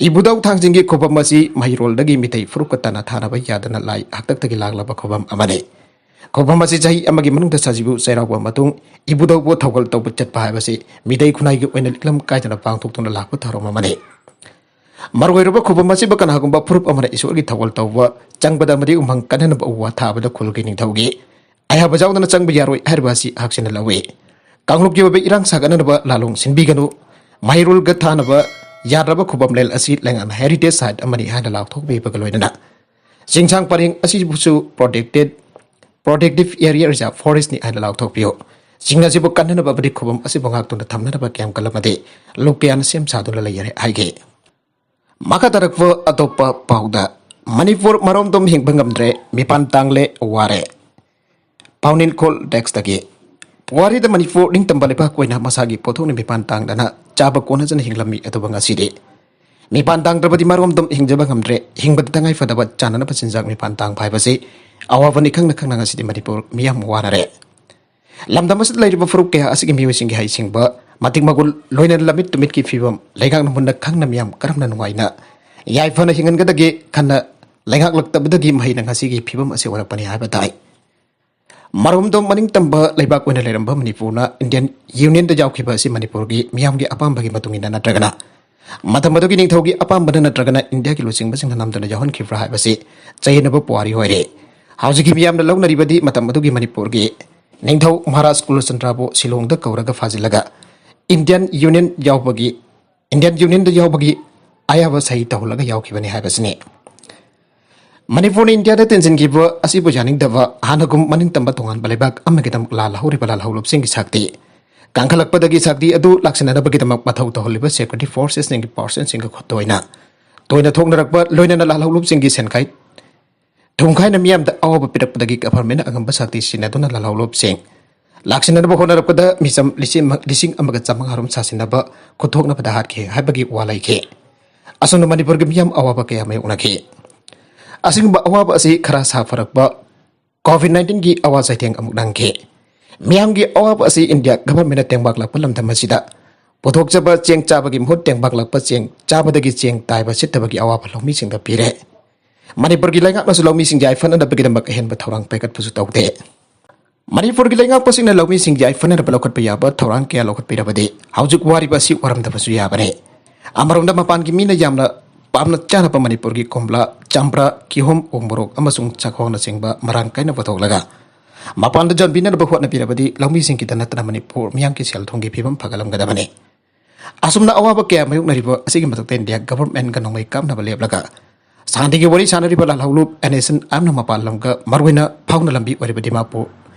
ꯏꯕꯨꯙꯧ ꯊꯥꯡꯖꯤꯡꯒꯤ ꯈꯨꯕꯝ ꯑꯁꯤ ꯃꯍꯩꯔꯣꯜꯗꯒꯤ ꯃꯤꯇꯩ ꯐꯨꯔꯨꯞꯀ ꯇꯅ ꯊꯥꯅꯕ ꯌꯥꯗꯅ ꯂꯥꯏ ꯍꯥꯛꯇꯛꯇꯒꯤ ꯂꯥꯛꯂꯕ ꯈꯨꯕꯝ ꯑꯃꯅꯤ꯫ ꯈꯨꯕꯝ ꯑꯁꯤ ꯆꯍꯤ ꯑꯃꯒꯤ ꯃꯅꯨꯡꯗ ꯁꯖꯤꯕꯨ ꯆꯩꯔꯥꯎꯕ ꯃꯇꯨꯡ ꯏꯕꯨꯙꯧꯕꯨ ꯊꯧꯒꯜ ꯇꯧꯕ ꯆꯠꯄ ꯍꯥꯏꯕꯁꯤ ꯃꯤꯇꯩ ꯈꯨꯟꯅꯥꯏꯒꯤ ꯑꯣꯏꯅ ꯂꯤꯛꯂꯝ ꯀꯥꯏꯗꯅ ꯄꯥꯡꯊꯣꯛꯇꯨꯅ ꯂꯥꯛꯄ ꯊꯧꯔꯝ ꯑꯃꯅꯤ꯫ ꯃꯔꯨꯑꯣꯏꯔꯕ ꯈꯨꯕꯝ ꯑꯁꯤꯕꯨ ꯀꯅꯥꯒꯨꯝꯕ ꯐꯨꯔꯨꯞ ꯑꯃꯅ ꯏꯁꯣꯔꯒꯤ ꯊꯧꯒꯜ ꯇꯧꯕ ꯆꯪꯕꯗ ꯑꯃꯗꯤ ꯎꯃꯪ ꯀꯟꯅꯅꯕ ꯎ ꯋꯥ ꯊꯥꯕꯗ ꯈꯨꯜꯒꯤ ꯅꯤꯡꯊꯧꯒꯤ ꯑꯌꯥꯕ ꯌꯥꯎꯗꯅ ꯆꯪꯕ ꯌꯥꯔꯣꯏ ꯍꯥꯏꯔꯤꯕ ꯑꯁꯤ ꯍꯛꯆꯤꯟꯅ ꯂꯧꯏ꯫ ꯀꯥꯡꯂꯨꯞꯀꯤ ꯑꯣꯏꯕ ꯏꯔꯥꯡ ꯁꯥꯒꯠꯅꯅꯕ ꯂꯥꯂꯣꯡ ꯁꯤꯟꯕꯤꯒꯅꯨ, ꯃꯍꯩꯔꯣꯜꯒ ꯊꯥꯅꯕ ꯌꯥꯗ꯭ꯔꯕ ꯈꯨꯕꯝ ꯂꯦꯟ ꯑꯁꯤ ꯂꯩꯉꯥꯛꯅ ꯍꯦꯔꯤꯇꯦꯖ ꯁꯥꯏꯠ ꯑꯃꯅꯤ ꯍꯥꯏꯅ ꯂꯥꯎꯊꯣꯛꯄꯤꯕꯒ ꯂꯣꯏꯅꯅ ꯆꯤꯡꯁꯥꯡ ꯄꯔꯦꯡ ꯑꯁꯤꯕꯨꯁꯨ ꯄ꯭ꯔꯣꯇꯦꯛꯇꯦꯠ, ꯄ꯭ꯔꯣꯇꯦꯛꯇꯤꯞ ꯑꯦꯔꯤꯌꯥ ꯔꯤꯖꯥꯔꯚ ꯐꯣꯔꯦꯁ꯭ꯠꯅꯤ ꯍꯥꯏꯅ ꯂꯥꯎꯊꯣꯛꯄꯤꯌꯨ꯫ ꯆꯤꯡ ꯑꯁꯤꯕꯨ ꯀꯟꯅꯅꯕ ꯑꯃꯗꯤ ꯈꯨꯕꯝ ꯑꯁꯤꯕꯨ ꯉꯥꯛꯇꯨꯅ ꯊꯝꯅꯅꯕ ꯀꯦꯝꯀꯜ ꯑꯃꯗꯤ ꯂꯨꯞ ꯀꯌꯥꯅ ꯁꯦꯝ ꯁꯥꯗꯨꯅ ꯂꯩꯔꯦ ꯍꯥꯏꯈꯤ꯫ ꯃꯈꯥ ꯇꯥꯔꯛꯄ ꯑꯇꯣꯞꯄ ꯄꯥꯎꯗ, ꯃꯅꯤꯄꯨꯔ ꯃꯔꯣꯝꯗꯣꯝ ꯍꯤꯡꯕ ꯉꯝꯗ꯭ꯔꯦ, ꯃꯤꯄꯥꯟ ꯇꯥꯡꯂꯦ, ꯋꯥꯔꯦ꯫ ꯄꯥꯎꯅꯤꯡꯈꯣꯜ ꯗꯦꯁ꯭ꯛꯇꯒꯤ꯫ ꯄꯨꯋꯥꯔꯤꯗ ꯃꯅꯤꯄꯨꯔ ꯅꯤꯡꯇꯝꯕ ꯂꯩꯕꯥꯛ ꯑꯣꯏꯅ ꯃꯁꯥꯒꯤ ꯄꯣꯠꯊꯣꯛꯅ ꯃꯤꯄꯥꯟ ꯇꯥꯡꯗꯅ ꯆꯥꯕ ꯀꯣꯟꯅꯖꯅ ꯍꯤꯡꯂꯝꯃꯤ, ꯑꯗꯨꯕꯨ ꯉꯁꯤꯗꯤ ꯃꯤꯄꯥꯟ ꯇꯥꯡꯗ꯭ꯔꯕꯗꯤ ꯃꯔꯣꯝꯗꯣꯝ ꯍꯤꯡꯖꯕ ꯉꯝꯗ꯭ꯔꯦ, ꯍꯤꯡꯕꯗ ꯇꯉꯥꯏ ꯐꯗꯕ ꯆꯥꯅꯅꯕ ꯆꯤꯟꯖꯥꯛ ꯃꯤꯄꯥꯟ ꯇꯥꯡꯕ ꯍꯥꯏꯕꯁꯤ ꯑꯋꯥꯕꯅꯤ ꯈꯪꯅ ꯈꯪꯅ ꯉꯁꯤꯗꯤ ꯃꯅꯤꯄꯨꯔ ꯃꯤꯌꯥꯝ ꯋꯥꯅꯔꯦ꯫ ꯂꯝꯗꯝ ꯑꯁꯤꯗ ꯂꯩꯔꯤꯕ ꯐꯨꯔꯨꯞ ꯀꯌꯥ ꯑꯁꯤꯒꯤ ꯃꯤꯑꯣꯏꯁꯤꯡꯒꯤ ꯍꯩꯁꯤꯡꯕ ꯃꯇꯤꯛ ꯃꯒꯨꯟ ꯂꯣꯏꯅꯅ ꯂꯝꯃꯤꯠ ꯇꯨꯃꯤꯠꯀꯤ ꯐꯤꯕꯝ ꯂꯩꯉꯥꯛꯅ ꯃꯨꯟꯅ ꯈꯪꯅ ꯃꯤꯌꯥꯝ ꯀꯔꯝꯅ ꯅꯨꯡꯉꯥꯏꯅ ꯌꯥꯏꯐꯅ ꯍꯤꯡꯍꯟꯒꯗꯒꯦ ꯈꯟꯅ ꯂꯩꯉꯥꯛꯂꯛꯇꯕꯗꯒꯤ ꯃꯍꯩꯅ ꯉꯁꯤꯒꯤ ꯐꯤꯕꯝ ꯑꯁꯤ ꯑꯣꯏꯔꯛꯄꯅꯤ ꯍꯥꯏꯕ ꯇꯥꯏ꯫ ꯃꯔꯣꯝꯗꯣꯝ ꯃꯅꯤꯡ ꯇꯝꯕ ꯂꯩꯕꯥꯛ ꯑꯣꯏꯅ ꯂꯩꯔꯝꯕ ꯃꯅꯤꯄꯨꯔꯅ ꯏꯟꯗꯤꯌꯟ ꯌꯨꯅꯤꯌꯟꯗ ꯌꯥꯎꯈꯤꯕ ꯑꯁꯤ ꯃꯅꯤꯄꯨꯔꯒꯤ ꯃꯤꯌꯥꯝꯒꯤ ꯑꯄꯥꯝꯕꯒꯤ ꯃꯇꯨꯡ ꯏꯟꯅ ꯅꯠꯇ꯭ꯔꯒꯅ ꯃꯇꯝ ꯑꯗꯨꯒꯤ ꯅꯤꯡꯊꯧꯒꯤ ꯑꯄꯥꯝꯕꯅ ꯅꯠꯇ꯭ꯔꯒꯅ ꯏꯟꯗꯤꯌꯥꯒꯤ ꯂꯨꯆꯤꯡꯕꯁꯤꯡꯅ ꯅꯝꯗꯨꯅ ꯌꯥꯎꯍꯟꯈꯤꯕ꯭ꯔꯥ ꯍꯥꯏꯕꯁꯤ ꯆꯌꯦꯠꯅꯕ ꯄꯨꯋꯥꯔꯤ ꯑꯣꯏꯔꯦ꯫ ꯍꯧꯖꯤꯛꯀꯤ ꯃꯤꯌꯥꯝꯅ ꯂꯧꯅꯔꯤꯕꯗꯤ ꯃꯇꯝ ꯑꯗꯨꯒꯤ ꯃꯅꯤꯄꯨꯔꯒꯤ ꯅꯤꯡꯊꯧ ꯃꯍꯥꯔꯥꯖ ꯀꯨꯂꯆꯟꯗ꯭ꯔꯕꯨ ꯁꯤꯂꯣꯡꯗ ꯀꯧꯔꯒ ꯐꯥꯖꯤꯜꯂꯒ ꯏꯟꯗꯤꯌꯟ ꯌꯨꯅꯤꯌꯟ ꯌꯥꯎꯕꯒꯤ ꯏꯟꯗꯤꯌꯟ ꯌꯨꯅꯤꯌꯟꯗ ꯌꯥꯎꯕꯒꯤ ꯑꯌꯥꯕ ꯁꯍꯤ ꯇꯧꯍꯜꯂꯒ ꯌꯥꯎꯈꯤꯕꯅꯤ ꯍꯥꯏꯕꯁꯤꯅꯤ꯫ ꯃꯅꯤꯄꯨꯔꯅ ꯏꯟꯗꯤꯌꯥꯗ ꯇꯤꯟꯁꯤꯟꯈꯤꯕ ꯑꯁꯤꯕꯨ ꯌꯥꯅꯤꯡꯗꯕ ꯍꯥꯟꯅꯒꯨꯝ ꯃꯅꯤꯡ ꯇꯝꯕ ꯇꯣꯉꯥꯟꯕ ꯂꯩꯕꯥꯛ ꯑꯃꯒꯤꯗꯃꯛ ꯂꯥꯜꯍꯧꯔꯤꯕ ꯂꯥꯜꯍꯧꯂꯨꯞꯁꯤꯡꯒꯤ ꯁꯛꯇꯤ ꯀꯟꯈꯠꯂꯛꯄꯗꯒꯤ ꯁꯛꯇꯤ ꯑꯗꯨ ꯂꯥꯛꯁꯤꯟꯅꯅꯕꯒꯤꯗꯃꯛ ꯃꯊꯧ ꯇꯧꯍꯜꯂꯤꯕ ꯁꯦꯀ꯭ꯌꯨꯔꯤꯇꯤ ꯐꯣꯔꯁꯦꯁꯁꯤꯡꯒꯤ ꯄꯥꯔꯁꯟꯁꯤꯡꯒ ꯈꯨꯠꯇꯣꯏꯅ ꯇꯣꯏꯅ ꯊꯣꯛꯅꯔꯛꯄ ꯂꯣꯏꯅꯅ ꯂꯥꯜꯍꯧꯂꯨꯞꯁꯤꯡꯒꯤ ꯁꯦꯟꯈꯥꯏ ꯊꯨꯝꯈꯥꯏꯅ ꯃꯤꯌꯥꯝꯗ ꯑꯋꯥꯕ ꯄꯤꯔꯛꯄꯗꯒꯤ ꯒꯚꯔꯟꯃꯦꯟꯠꯅ ꯑꯉꯝꯕ ꯁꯛꯇꯤ ꯁꯤꯖꯤꯟꯅꯗꯨꯅ ꯂꯥꯜꯍꯧꯂꯨꯞꯁꯤꯡ ꯂꯥꯛꯁꯤꯟꯅꯅꯕ ꯍꯣꯠꯅꯔꯛꯄꯗ ꯃꯤꯆꯝ ꯂꯤꯁꯤꯡ ꯑꯃ, ꯂꯤꯁꯤꯡ ꯑꯃꯒ ꯆꯥꯝꯃꯉꯥ ꯔꯣꯝ ꯁꯥꯁꯤꯟꯅꯕ ꯈꯨꯠꯊꯣꯛꯅꯕꯗ ꯍꯥꯠꯈꯤ ꯍꯥꯏꯕꯒꯤ ꯋꯥ ꯂꯩꯈꯤ꯫ ꯑꯁꯨꯝꯅ ꯃꯅꯤꯄꯨꯔꯒꯤ ꯃꯤꯌꯥꯝ ꯑꯋꯥꯕ ꯀꯌꯥ ꯃꯥꯌꯣꯛꯅꯈꯤ꯫ ꯑꯁꯤꯒꯨꯝꯕ ꯑꯋꯥꯕ ꯑꯁꯤ ꯈꯔ ꯁꯥꯐꯔꯛꯄ ꯀꯣꯚꯤꯗ ꯅꯥꯏꯟꯇꯤꯟꯒꯤ ꯑꯋꯥ ꯆꯩꯊꯦꯡ ꯑꯃꯨꯛ ꯅꯪꯈꯤ꯫ ꯃꯤꯌꯥꯝꯒꯤ ꯑꯋꯥꯕ ꯑꯁꯤ ꯏꯟꯗꯤꯌꯥ ꯒꯚꯔꯟꯃꯦꯟꯠꯅ ꯇꯦꯡꯕꯥꯛꯂꯛꯄ ꯂꯝꯗꯝ ꯑꯁꯤꯗ ꯄꯨꯊꯣꯛꯆꯕ ꯆꯦꯡ ꯆꯥꯕꯒꯤ ꯃꯍꯨꯠ ꯇꯦꯡꯕꯥꯛꯂꯛꯄ ꯆꯦꯡ ꯆꯥꯕꯗꯒꯤ ꯆꯦꯡ ꯇꯥꯏꯕ ꯁꯤꯠꯇꯕꯒꯤ ꯑꯋꯥꯕ ꯂꯧꯃꯤꯁꯤꯡꯗ ꯄꯤꯔꯦ꯫ ꯃꯅꯤꯄꯨꯔꯒꯤ ꯂꯩꯉꯥꯛꯅꯁꯨ ꯂꯧꯃꯤꯁꯤꯡ ꯌꯥꯏꯐꯅꯅꯕꯒꯤꯗꯃꯛ ꯑꯍꯦꯟꯕ ꯊꯧꯔꯥꯡ ꯄꯥꯏꯈꯠꯄꯁꯨ ꯇꯧꯗꯦ꯫ ꯃꯅꯤꯄꯨꯔꯒꯤ ꯂꯩꯉꯥꯛꯄꯁꯤꯡꯅ ꯂꯧꯃꯤꯁꯤꯡ ꯌꯥꯏꯐꯅꯅꯕ ꯂꯧꯈꯠꯄ ꯌꯥꯕ ꯊꯧꯔꯥꯡ ꯀꯌꯥ ꯂꯧꯈꯠꯄꯤꯔꯕꯗꯤ ꯍꯧꯖꯤꯛ ꯋꯥꯔꯤꯕ ꯑꯁꯤ ꯋꯥꯔꯝꯗꯕꯁꯨ ꯌꯥꯕꯅꯤ꯫ ꯑꯃꯔꯣꯝꯗ ꯃꯄꯥꯟꯒꯤ ꯃꯤꯅ ꯌꯥꯝꯅ ꯄꯥꯝꯅ ꯆꯥꯅꯕ ꯃꯅꯤꯄꯨꯔꯒꯤ ꯀꯣꯝꯂꯥ, ꯆꯝꯄ꯭ꯔꯥ, ꯀꯤꯍꯣꯝ, ꯎ ꯃꯣꯔꯣꯛ ꯑꯃꯁꯨꯡ ꯆꯥꯛꯍꯋꯥꯅꯆꯤꯡꯕ ꯃꯔꯥꯡ ꯀꯥꯏꯅ ꯄꯨꯊꯣꯛꯂꯒ ꯃꯄꯥꯟꯗ ꯌꯣꯟꯕꯤꯅꯅꯕ ꯍꯣꯠꯅꯕꯤꯔꯕꯗꯤ ꯂꯧꯃꯤꯁꯤꯡꯒꯤꯗ ꯅꯠꯇꯅ ꯃꯅꯤꯄꯨꯔ ꯃꯤꯌꯥꯝꯒꯤ ꯁꯦꯜ ꯊꯨꯝꯒꯤ ꯐꯤꯕꯝ ꯐꯒꯠꯂꯝꯒꯗꯕꯅꯤ꯫ ꯑꯁꯨꯝꯅ ꯑꯋꯥꯕ ꯀꯌꯥ ꯃꯥꯌꯣꯛꯅꯔꯤꯕ ꯑꯁꯤꯒꯤ ꯃꯊꯛꯇ ꯏꯟꯗꯤꯌꯥ ꯒꯚꯔꯟꯃꯦꯟꯠꯀ ꯅꯣꯡꯃꯩ ꯀꯥꯞꯅꯕ ꯂꯦꯞꯂꯒ ꯁꯥꯟꯇꯤꯒꯤ ꯋꯥꯔꯤ ꯁꯥꯟꯅꯔꯤꯕ ꯂꯥꯜꯍꯧꯂꯨꯞ ꯑꯦꯟ ꯑꯦꯁ ꯑꯦꯟ ꯑꯥꯏ ꯑꯦꯝꯅ ꯃꯄꯥꯟ ꯂꯝꯒ ꯃꯔꯨꯑꯣꯏꯅ ꯐꯥꯎꯅ ꯂꯝꯕꯤ ꯑꯣꯏꯔꯤꯕ ꯗꯤꯃꯥꯄꯨꯔ,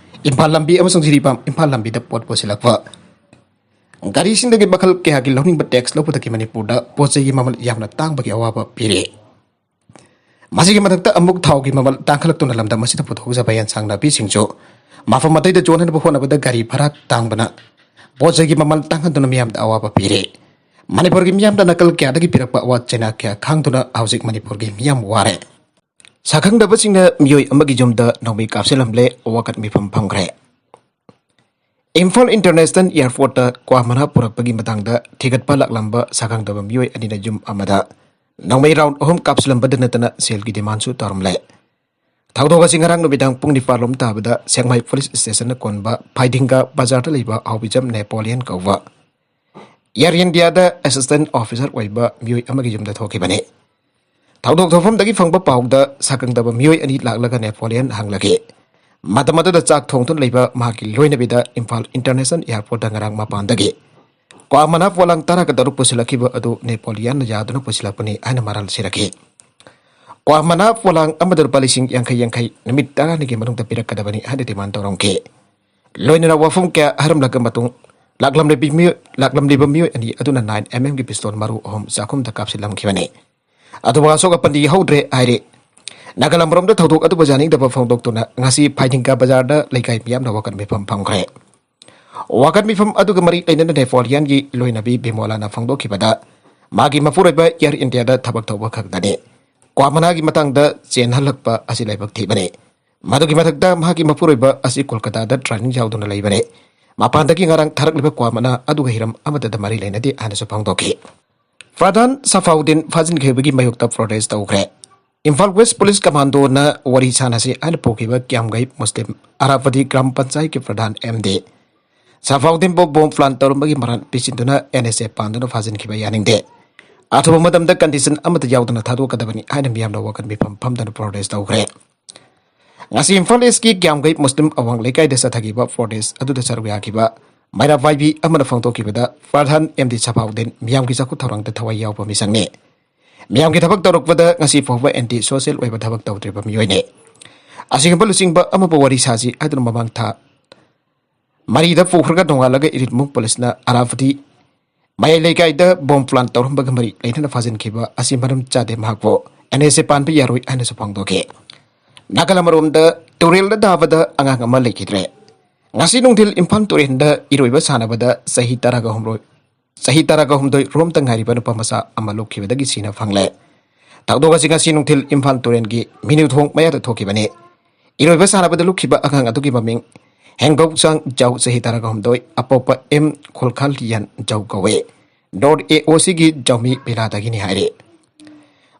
ꯏꯝꯐꯥꯜ ꯂꯝꯕꯤ ꯑꯃꯁꯨꯡ ꯖꯤꯔꯤꯕꯥꯝ ꯏꯝꯐꯥꯜ ꯂꯝꯕꯤꯗ ꯄꯣꯠ ꯄꯨꯁꯤꯜꯂꯛꯄ ꯒꯥꯔꯤꯁꯤꯡꯗꯒꯤ ꯃꯈꯜ ꯀꯌꯥꯒꯤ ꯂꯧꯅꯤꯡꯕ ꯇꯦꯛꯁ ꯂꯧꯕꯗꯒꯤ ꯃꯅꯤꯄꯨꯔꯗ ꯄꯣꯠ ꯆꯩꯒꯤ ꯃꯃꯜ ꯌꯥꯝꯅ ꯇꯥꯡꯕꯒꯤ ꯑꯋꯥꯕ ꯄꯤꯔꯤ꯫ ꯃꯁꯤꯒꯤ ꯃꯊꯛꯇ ꯑꯃꯨꯛ ꯊꯥꯎꯒꯤ ꯃꯃꯜ ꯇꯥꯡꯈꯠꯂꯛꯇꯨꯅ ꯂꯝꯗꯝ ꯑꯁꯤꯗ ꯄꯨꯊꯣꯛꯆꯕ ꯌꯦꯟꯁꯥꯡ ꯅꯥꯄꯤꯁꯤꯡꯁꯨ ꯃꯐꯝ ꯑꯇꯩꯗ ꯌꯣꯟꯅꯕ ꯍꯣꯠꯅꯕꯗ ꯒꯥꯔꯤ ꯚꯔꯥ ꯇꯥꯡꯕꯅ ꯄꯣꯠ ꯆꯩꯒꯤ ꯃꯃꯜ ꯇꯥꯡꯍꯟꯗꯨꯅ ꯃꯤꯌꯥꯝꯗ ꯑꯋꯥꯕ ꯄꯤꯔꯤ꯫ ꯃꯅꯤꯄꯨꯔꯒꯤ ꯃꯤꯌꯥꯝꯗ ꯅꯥꯀꯜ ꯀꯌꯥꯗꯒꯤ ꯄꯤꯔꯛꯄ ꯑꯋꯥ ꯆꯩꯅꯥ ꯀꯌꯥ ꯈꯥꯡꯗꯨꯅ ꯍꯧꯖꯤꯛ ꯃꯅꯤꯄꯨꯔꯒꯤ ꯃꯤꯌꯥꯝ ꯋꯥꯔꯦ꯫ ꯁꯛꯈꯪꯗꯕꯁꯤꯡꯅ ꯃꯤꯑꯣꯏ ꯑꯃꯒꯤ ꯌꯨꯝꯗ ꯅꯣꯡꯃꯩ ꯀꯥꯞꯁꯤꯜꯂꯝꯂꯦ, ꯑꯋꯥꯀꯠ ꯃꯤꯐꯝ ꯐꯝꯈ꯭ꯔꯦ꯫ ꯏꯝꯐꯥꯜ ꯏꯟꯇꯔꯅꯦꯁꯅꯦꯜ ꯑꯦꯌꯔꯄꯣꯔꯠꯇ ꯀ꯭ꯋꯥ ꯃꯅꯥ ꯄꯨꯔꯛꯄꯒꯤ ꯃꯇꯥꯡꯗ ꯊꯤꯒꯠꯄ ꯂꯥꯛꯂꯝꯕ ꯁꯥꯈꯪꯗꯕ ꯃꯤꯑꯣꯏ ꯑꯅꯤꯅ ꯌꯨꯝ ꯑꯃꯗ ꯅꯣꯡꯃꯩ ꯔꯥꯎꯟ ꯑꯍꯨꯝ ꯀꯥꯞꯁꯤꯜꯂꯝꯕꯗ ꯅꯠꯇꯅ ꯁꯦꯜꯒꯤ ꯗꯤꯃꯥꯟꯁꯨ ꯇꯧꯔꯝꯂꯦ꯫ ꯊꯧꯗꯣꯛ ꯑꯁꯤ ꯉꯔꯥꯡ ꯅꯨꯃꯤꯗꯥꯡ ꯄꯨꯡ ꯅꯤꯄꯥꯜ ꯂꯣꯝ ꯇꯥꯕꯗ ꯁꯦꯛꯃꯥꯏ ꯄꯨꯂꯤꯁ ꯁ꯭ꯇꯦꯁꯟꯅ ꯀꯣꯟꯕ ꯐꯥꯏꯗꯤꯡꯒ ꯕꯖꯥꯔꯗ ꯂꯩꯕ ꯍꯥꯎꯕꯤꯖꯝ ꯅꯦꯄꯣꯂꯤꯌꯟ ꯀꯧꯕ ꯑꯦꯌꯔ ꯏꯟꯗꯤꯌꯥꯗ ꯑꯦꯁꯤꯁꯇꯦꯟ ꯑꯣꯐꯤꯁꯥꯔ ꯑꯣꯏꯕ ꯃꯤꯑꯣꯏ ꯑꯃꯒꯤ ꯌꯨꯝꯗ ꯊꯣꯛꯈꯤꯕꯅꯤ꯫ ꯊꯧꯗꯣꯛ ꯊꯣꯛꯐꯝꯗꯒꯤ ꯐꯪꯕ ꯄꯥꯎꯗ ꯁꯥꯈꯪꯗꯕ ꯃꯤꯑꯣꯏ ꯑꯅꯤ ꯂꯥꯛꯂꯒ ꯅꯦꯄꯣꯂꯤꯌꯟ ꯍꯪꯂꯒꯦ꯫ ꯃꯇꯝ ꯑꯗꯨꯗ ꯆꯥꯛ ꯊꯣꯡꯗꯨꯅ ꯂꯩꯕ ꯃꯍꯥꯛꯀꯤ ꯂꯣꯏꯅꯕꯤꯗ ꯏꯝꯐꯥꯜ ꯏꯟꯇꯔꯅꯦꯁꯅꯦꯜ ꯑꯦꯌꯔꯄꯣꯔꯠꯇ ꯉꯔꯥꯡ ꯃꯄꯥꯟꯗꯒꯤ ꯀ꯭ꯋꯥ ꯃꯅꯥ ꯄꯣꯂꯥꯡ ꯇꯔꯥꯒ ꯇꯔꯨꯛ ꯄꯨꯁꯤꯜꯂꯛꯈꯤꯕ ꯑꯗꯨ ꯅꯦꯄꯣꯂꯤꯌꯟꯅ ꯌꯥꯗꯨꯅ ꯄꯨꯁꯤꯜꯂꯛꯄꯅꯤ ꯍꯥꯏꯅ ꯃꯔꯥꯜ ꯁꯤꯔꯛꯈꯤ꯫ ꯀ꯭ꯋꯥ ꯃꯅꯥ ꯄꯣꯂꯥꯡ ꯑꯃꯗ ꯂꯨꯄꯥ ꯂꯤꯁꯤꯡ ꯌꯥꯡꯈꯩ ꯌꯥꯡꯈꯩ ꯅꯨꯃꯤꯠ ꯇꯔꯥꯅꯤꯒꯤ ꯃꯅꯨꯡꯗ ꯄꯤꯔꯛꯀꯗꯕꯅꯤ ꯍꯥꯏꯅ ꯗꯤꯃꯥꯟ ꯇꯧꯔꯝꯈꯤ꯫ ꯂꯣꯏꯅꯅ ꯋꯥꯐꯝ ꯀꯌꯥ ꯍꯥꯏꯔꯝꯂꯒ ꯃꯇꯨꯡ ꯂꯥꯛꯂꯝꯂꯤꯕ ꯃꯤꯑꯣꯏ, ꯂꯥꯛꯂꯝꯂꯤꯕ ꯃꯤꯑꯣꯏ ꯑꯅꯤ ꯑꯗꯨꯅ ꯅꯥꯏꯟ ꯑꯦꯝ ꯑꯦꯝꯒꯤ ꯄꯤꯁꯇꯣꯜ ꯃꯔꯨ ꯑꯍꯨꯝ ꯆꯥꯛꯈꯨꯝꯗ ꯀꯥꯞꯁꯤꯜꯂꯝꯈꯤꯕꯅꯤ꯫ ꯑꯗꯨꯕꯨ ꯑꯁꯣꯛ ꯑꯄꯟꯗꯤ ꯌꯥꯎꯍꯧꯗ꯭ꯔꯦ ꯍꯥꯏꯔꯤ꯫ ꯅꯥꯒꯥꯂꯝ ꯔꯣꯝꯗ ꯊꯧꯗꯣꯛ ꯑꯗꯨꯕꯨ ꯌꯥꯅꯤꯡꯗꯕ ꯐꯣꯡꯗꯣꯛꯇꯨꯅ ꯉꯁꯤ ꯐꯥꯏꯗꯤꯡꯒꯥ ꯕꯖꯥꯔꯗ ꯂꯩꯀꯥꯏ ꯃꯤꯌꯥꯝꯅ ꯋꯥꯀꯠ ꯃꯤꯐꯝ ꯐꯝꯈ꯭ꯔꯦ꯫ ꯋꯥꯀꯠ ꯃꯤꯐꯝ ꯑꯗꯨꯒ ꯃꯔꯤ ꯂꯩꯅꯅ ꯅꯦꯄꯣꯂꯤꯌꯟꯒꯤ ꯂꯣꯏꯅꯕꯤ ꯕꯤꯃꯣꯂꯥꯅ ꯐꯣꯡꯗꯣꯛꯈꯤꯕꯗ, ꯃꯥꯒꯤ ꯃꯄꯨꯔꯣꯏꯕ ꯑꯦꯌꯔ ꯏꯟꯗꯤꯌꯥꯗ ꯊꯕꯛ ꯇꯧꯕ ꯈꯛꯇꯅꯤ꯫ ꯀ꯭ꯋꯥ ꯃꯅꯥꯒꯤ ꯃꯇꯥꯡꯗ ꯆꯦꯟꯍꯜꯂꯛꯄ ꯑꯁꯤ ꯂꯥꯏꯕꯛ ꯊꯤꯕꯅꯤ꯫ ꯃꯗꯨꯒꯤ ꯃꯊꯛꯇ ꯃꯍꯥꯛꯀꯤ ꯃꯄꯨꯔꯣꯏꯕ ꯑꯁꯤ ꯀꯣꯜꯀꯇꯥꯗ ꯇ꯭ꯔꯦꯅꯤꯡ ꯌꯥꯎꯗꯨꯅ ꯂꯩꯕꯅꯤ꯫ ꯃꯄꯥꯟꯗꯒꯤ ꯉꯔꯥꯡ ꯊꯥꯔꯛꯂꯤꯕ ꯀ꯭ꯋꯥ ꯃꯅꯥ ꯑꯗꯨꯒ ꯍꯤꯔꯝ ꯑꯃꯠꯇꯗ ꯃꯔꯤ ꯂꯩꯅꯗꯦ ꯍꯥꯏꯅꯁꯨ ꯐꯣꯡꯗꯣꯛꯈꯤ꯫ ꯄ꯭ꯔꯙꯥꯟ ꯁꯐꯥꯎꯗꯤꯟ ꯐꯥꯖꯤꯟꯈꯤꯕꯒꯤ ꯃꯥꯌꯣꯛꯇ ꯄ꯭ꯔꯣꯇꯦꯁ ꯇꯧꯈ꯭ꯔꯦ꯫ ꯏꯝꯐꯥꯜ ꯋꯦꯁ ꯄꯨꯂꯤꯁ ꯀꯃꯥꯟꯗꯣꯅ ꯋꯥꯔꯤ ꯁꯥꯟꯅꯁꯤ ꯍꯥꯏꯅ ꯄꯨꯈꯤꯕ ꯀ꯭ꯌꯥꯝꯒꯩ ꯃꯨꯁꯂꯤꯝ ꯑꯔꯥꯕꯗꯤ ꯒ꯭ꯔꯥꯝ ꯄꯟꯆꯥꯌꯠꯀꯤ ꯄ꯭ꯔꯙꯥꯟ ꯑꯦꯝ ꯗꯤ ꯁꯐꯥꯎꯗꯤꯟꯕꯨ ꯕꯣꯝ ꯄ꯭ꯂꯥꯟ ꯇꯧꯔꯝꯕꯒꯤ ꯃꯔꯥꯜ ꯄꯤꯁꯤꯟꯗꯨꯅ ꯑꯦꯟ ꯑꯦꯁ ꯑꯦ ꯄꯥꯟꯗꯨꯅ ꯐꯥꯖꯤꯟꯈꯤꯕ ꯌꯥꯅꯤꯡꯗꯦ꯫ ꯑꯊꯨꯕ ꯃꯇꯝꯗ ꯀꯟꯗꯤꯁꯟ ꯑꯃꯠꯇ ꯌꯥꯎꯗꯅ ꯊꯥꯗꯣꯛꯀꯗꯕꯅꯤ ꯍꯥꯏꯅ ꯃꯤꯌꯥꯝꯅ ꯋꯥꯀꯠ ꯃꯤꯐꯝ ꯐꯝꯗꯨꯅ ꯄ꯭ꯔꯣꯇꯦꯁ ꯇꯧꯈ꯭ꯔꯦ꯫ ꯉꯁꯤ ꯏꯝꯐꯥꯜ ꯏꯁꯀꯤ ꯀ꯭ꯌꯥꯝꯒꯩ ꯃꯨꯁꯂꯤꯝ ꯑꯋꯥꯡ ꯂꯩꯀꯥꯏꯗ ꯆꯠꯊꯈꯤꯕ ꯄ꯭ꯔꯣꯇꯦꯁ ꯑꯗꯨꯗ ꯁꯔꯨꯛ ꯌꯥꯈꯤꯕ ꯃꯩꯔꯥ ꯄꯥꯏꯕꯤ ꯑꯃꯅ ꯐꯣꯡꯗꯣꯛꯈꯤꯕꯗ, ꯄ꯭ꯔꯙꯥꯟ ꯑꯦꯝ ꯗꯤ ꯁꯐꯥꯎꯗꯤꯟ ꯃꯤꯌꯥꯝꯒꯤ ꯆꯥꯎꯈꯠ ꯊꯧꯔꯥꯡꯗ ꯊꯋꯥꯏ ꯌꯥꯎꯕ ꯃꯤꯁꯛꯅꯤ꯫ ꯃꯤꯌꯥꯝꯒꯤ ꯊꯕꯛ ꯇꯧꯔꯛꯄꯗ ꯉꯁꯤ ꯐꯥꯎꯕ ꯑꯦꯟꯇꯤ ꯁꯣꯁꯤꯌꯦꯜ ꯑꯣꯏꯕ ꯊꯕꯛ ꯇꯧꯗ꯭ꯔꯤꯕ ꯃꯤꯑꯣꯏꯅꯤ꯫ ꯑꯁꯤꯒꯨꯝꯕ ꯂꯨꯆꯤꯡꯕ ꯑꯃꯕꯨ ꯋꯥꯔꯤ ꯁꯥꯁꯤ ꯍꯥꯏꯗꯨꯅ ꯃꯃꯥꯡ ꯊꯥ ꯃꯔꯤꯗ ꯄꯨꯈ꯭ꯔꯒ ꯅꯣꯡꯉꯥꯜꯂꯒ ꯏꯔꯤꯠꯃꯨꯛ ꯄꯨꯂꯤꯁꯅ ꯑꯔꯥꯕꯗꯤ ꯃꯌꯥꯏ ꯂꯩꯀꯥꯏꯗ ꯕꯣꯝ ꯄ꯭ꯂꯥꯟ ꯇꯧꯔꯝꯕꯒ ꯃꯔꯤ ꯂꯩꯅꯅ ꯐꯥꯖꯤꯟꯈꯤꯕ ꯑꯁꯤ ꯃꯔꯝ ꯆꯥꯗꯦ, ꯃꯍꯥꯛꯄꯨ ꯑꯦꯟ ꯑꯦꯁ ꯑꯦ ꯄꯥꯟꯕ ꯌꯥꯔꯣꯏ ꯍꯥꯏꯅꯁꯨ ꯐꯣꯡꯗꯣꯛꯈꯤ꯫ ꯅꯥꯒꯥꯂꯝ ꯔꯣꯝꯗ ꯇꯨꯔꯦꯜꯗ ꯇꯥꯕꯗ ꯑꯉꯥꯡ ꯑꯃ ꯂꯩꯈꯤꯗ꯭ꯔꯦ꯫ ꯉꯁꯤ ꯅꯨꯡꯊꯤꯜ ꯏꯝꯐꯥꯜ ꯇꯨꯔꯦꯜꯗ ꯏꯔꯣꯏꯕ ꯁꯥꯟꯅꯕꯗ ꯆꯍꯤ ꯇꯔꯥꯒ ꯍꯨꯝꯗꯣꯏ, ꯆꯍꯤ ꯇꯔꯥꯒ ꯍꯨꯝꯗꯣꯏ ꯔꯣꯝꯇ ꯉꯥꯏꯔꯤꯕ ꯅꯨꯄꯥ ꯃꯆꯥ ꯑꯃ ꯂꯨꯞꯈꯤꯕꯗꯒꯤ ꯁꯤꯅ ꯐꯪꯂꯦ꯫ ꯊꯧꯗꯣꯛ ꯑꯁꯤ ꯉꯁꯤ ꯅꯨꯡꯊꯤꯜ ꯏꯝꯐꯥꯜ ꯇꯨꯔꯦꯜꯒꯤ ꯃꯤꯅꯨꯊꯣꯡ ꯃꯌꯥꯗ ꯊꯣꯛꯈꯤꯕꯅꯤ꯫ ꯏꯔꯣꯏꯕ ꯁꯥꯟꯅꯕꯗ ꯂꯨꯞꯈꯤꯕ ꯑꯉꯥꯡ ꯑꯗꯨꯒꯤ ꯃꯃꯤꯡ ꯍꯦꯡꯒꯧꯆꯥꯡ ꯖꯧ, ꯆꯍꯤ ꯇꯔꯥꯒ ꯍꯨꯝꯗꯣꯏ, ꯑꯄꯣꯛꯄ ꯑꯦꯝ ꯈꯨꯜꯈꯜꯌꯥꯟ ꯖꯧ ꯀꯧꯋꯦ꯫ ꯗꯣꯔ ꯑꯦ ꯑꯣ ꯁꯤꯒꯤ ꯖꯧꯃꯤ ꯄꯤꯂꯥꯗꯒꯤꯅꯤ ꯍꯥꯏꯔꯦ꯫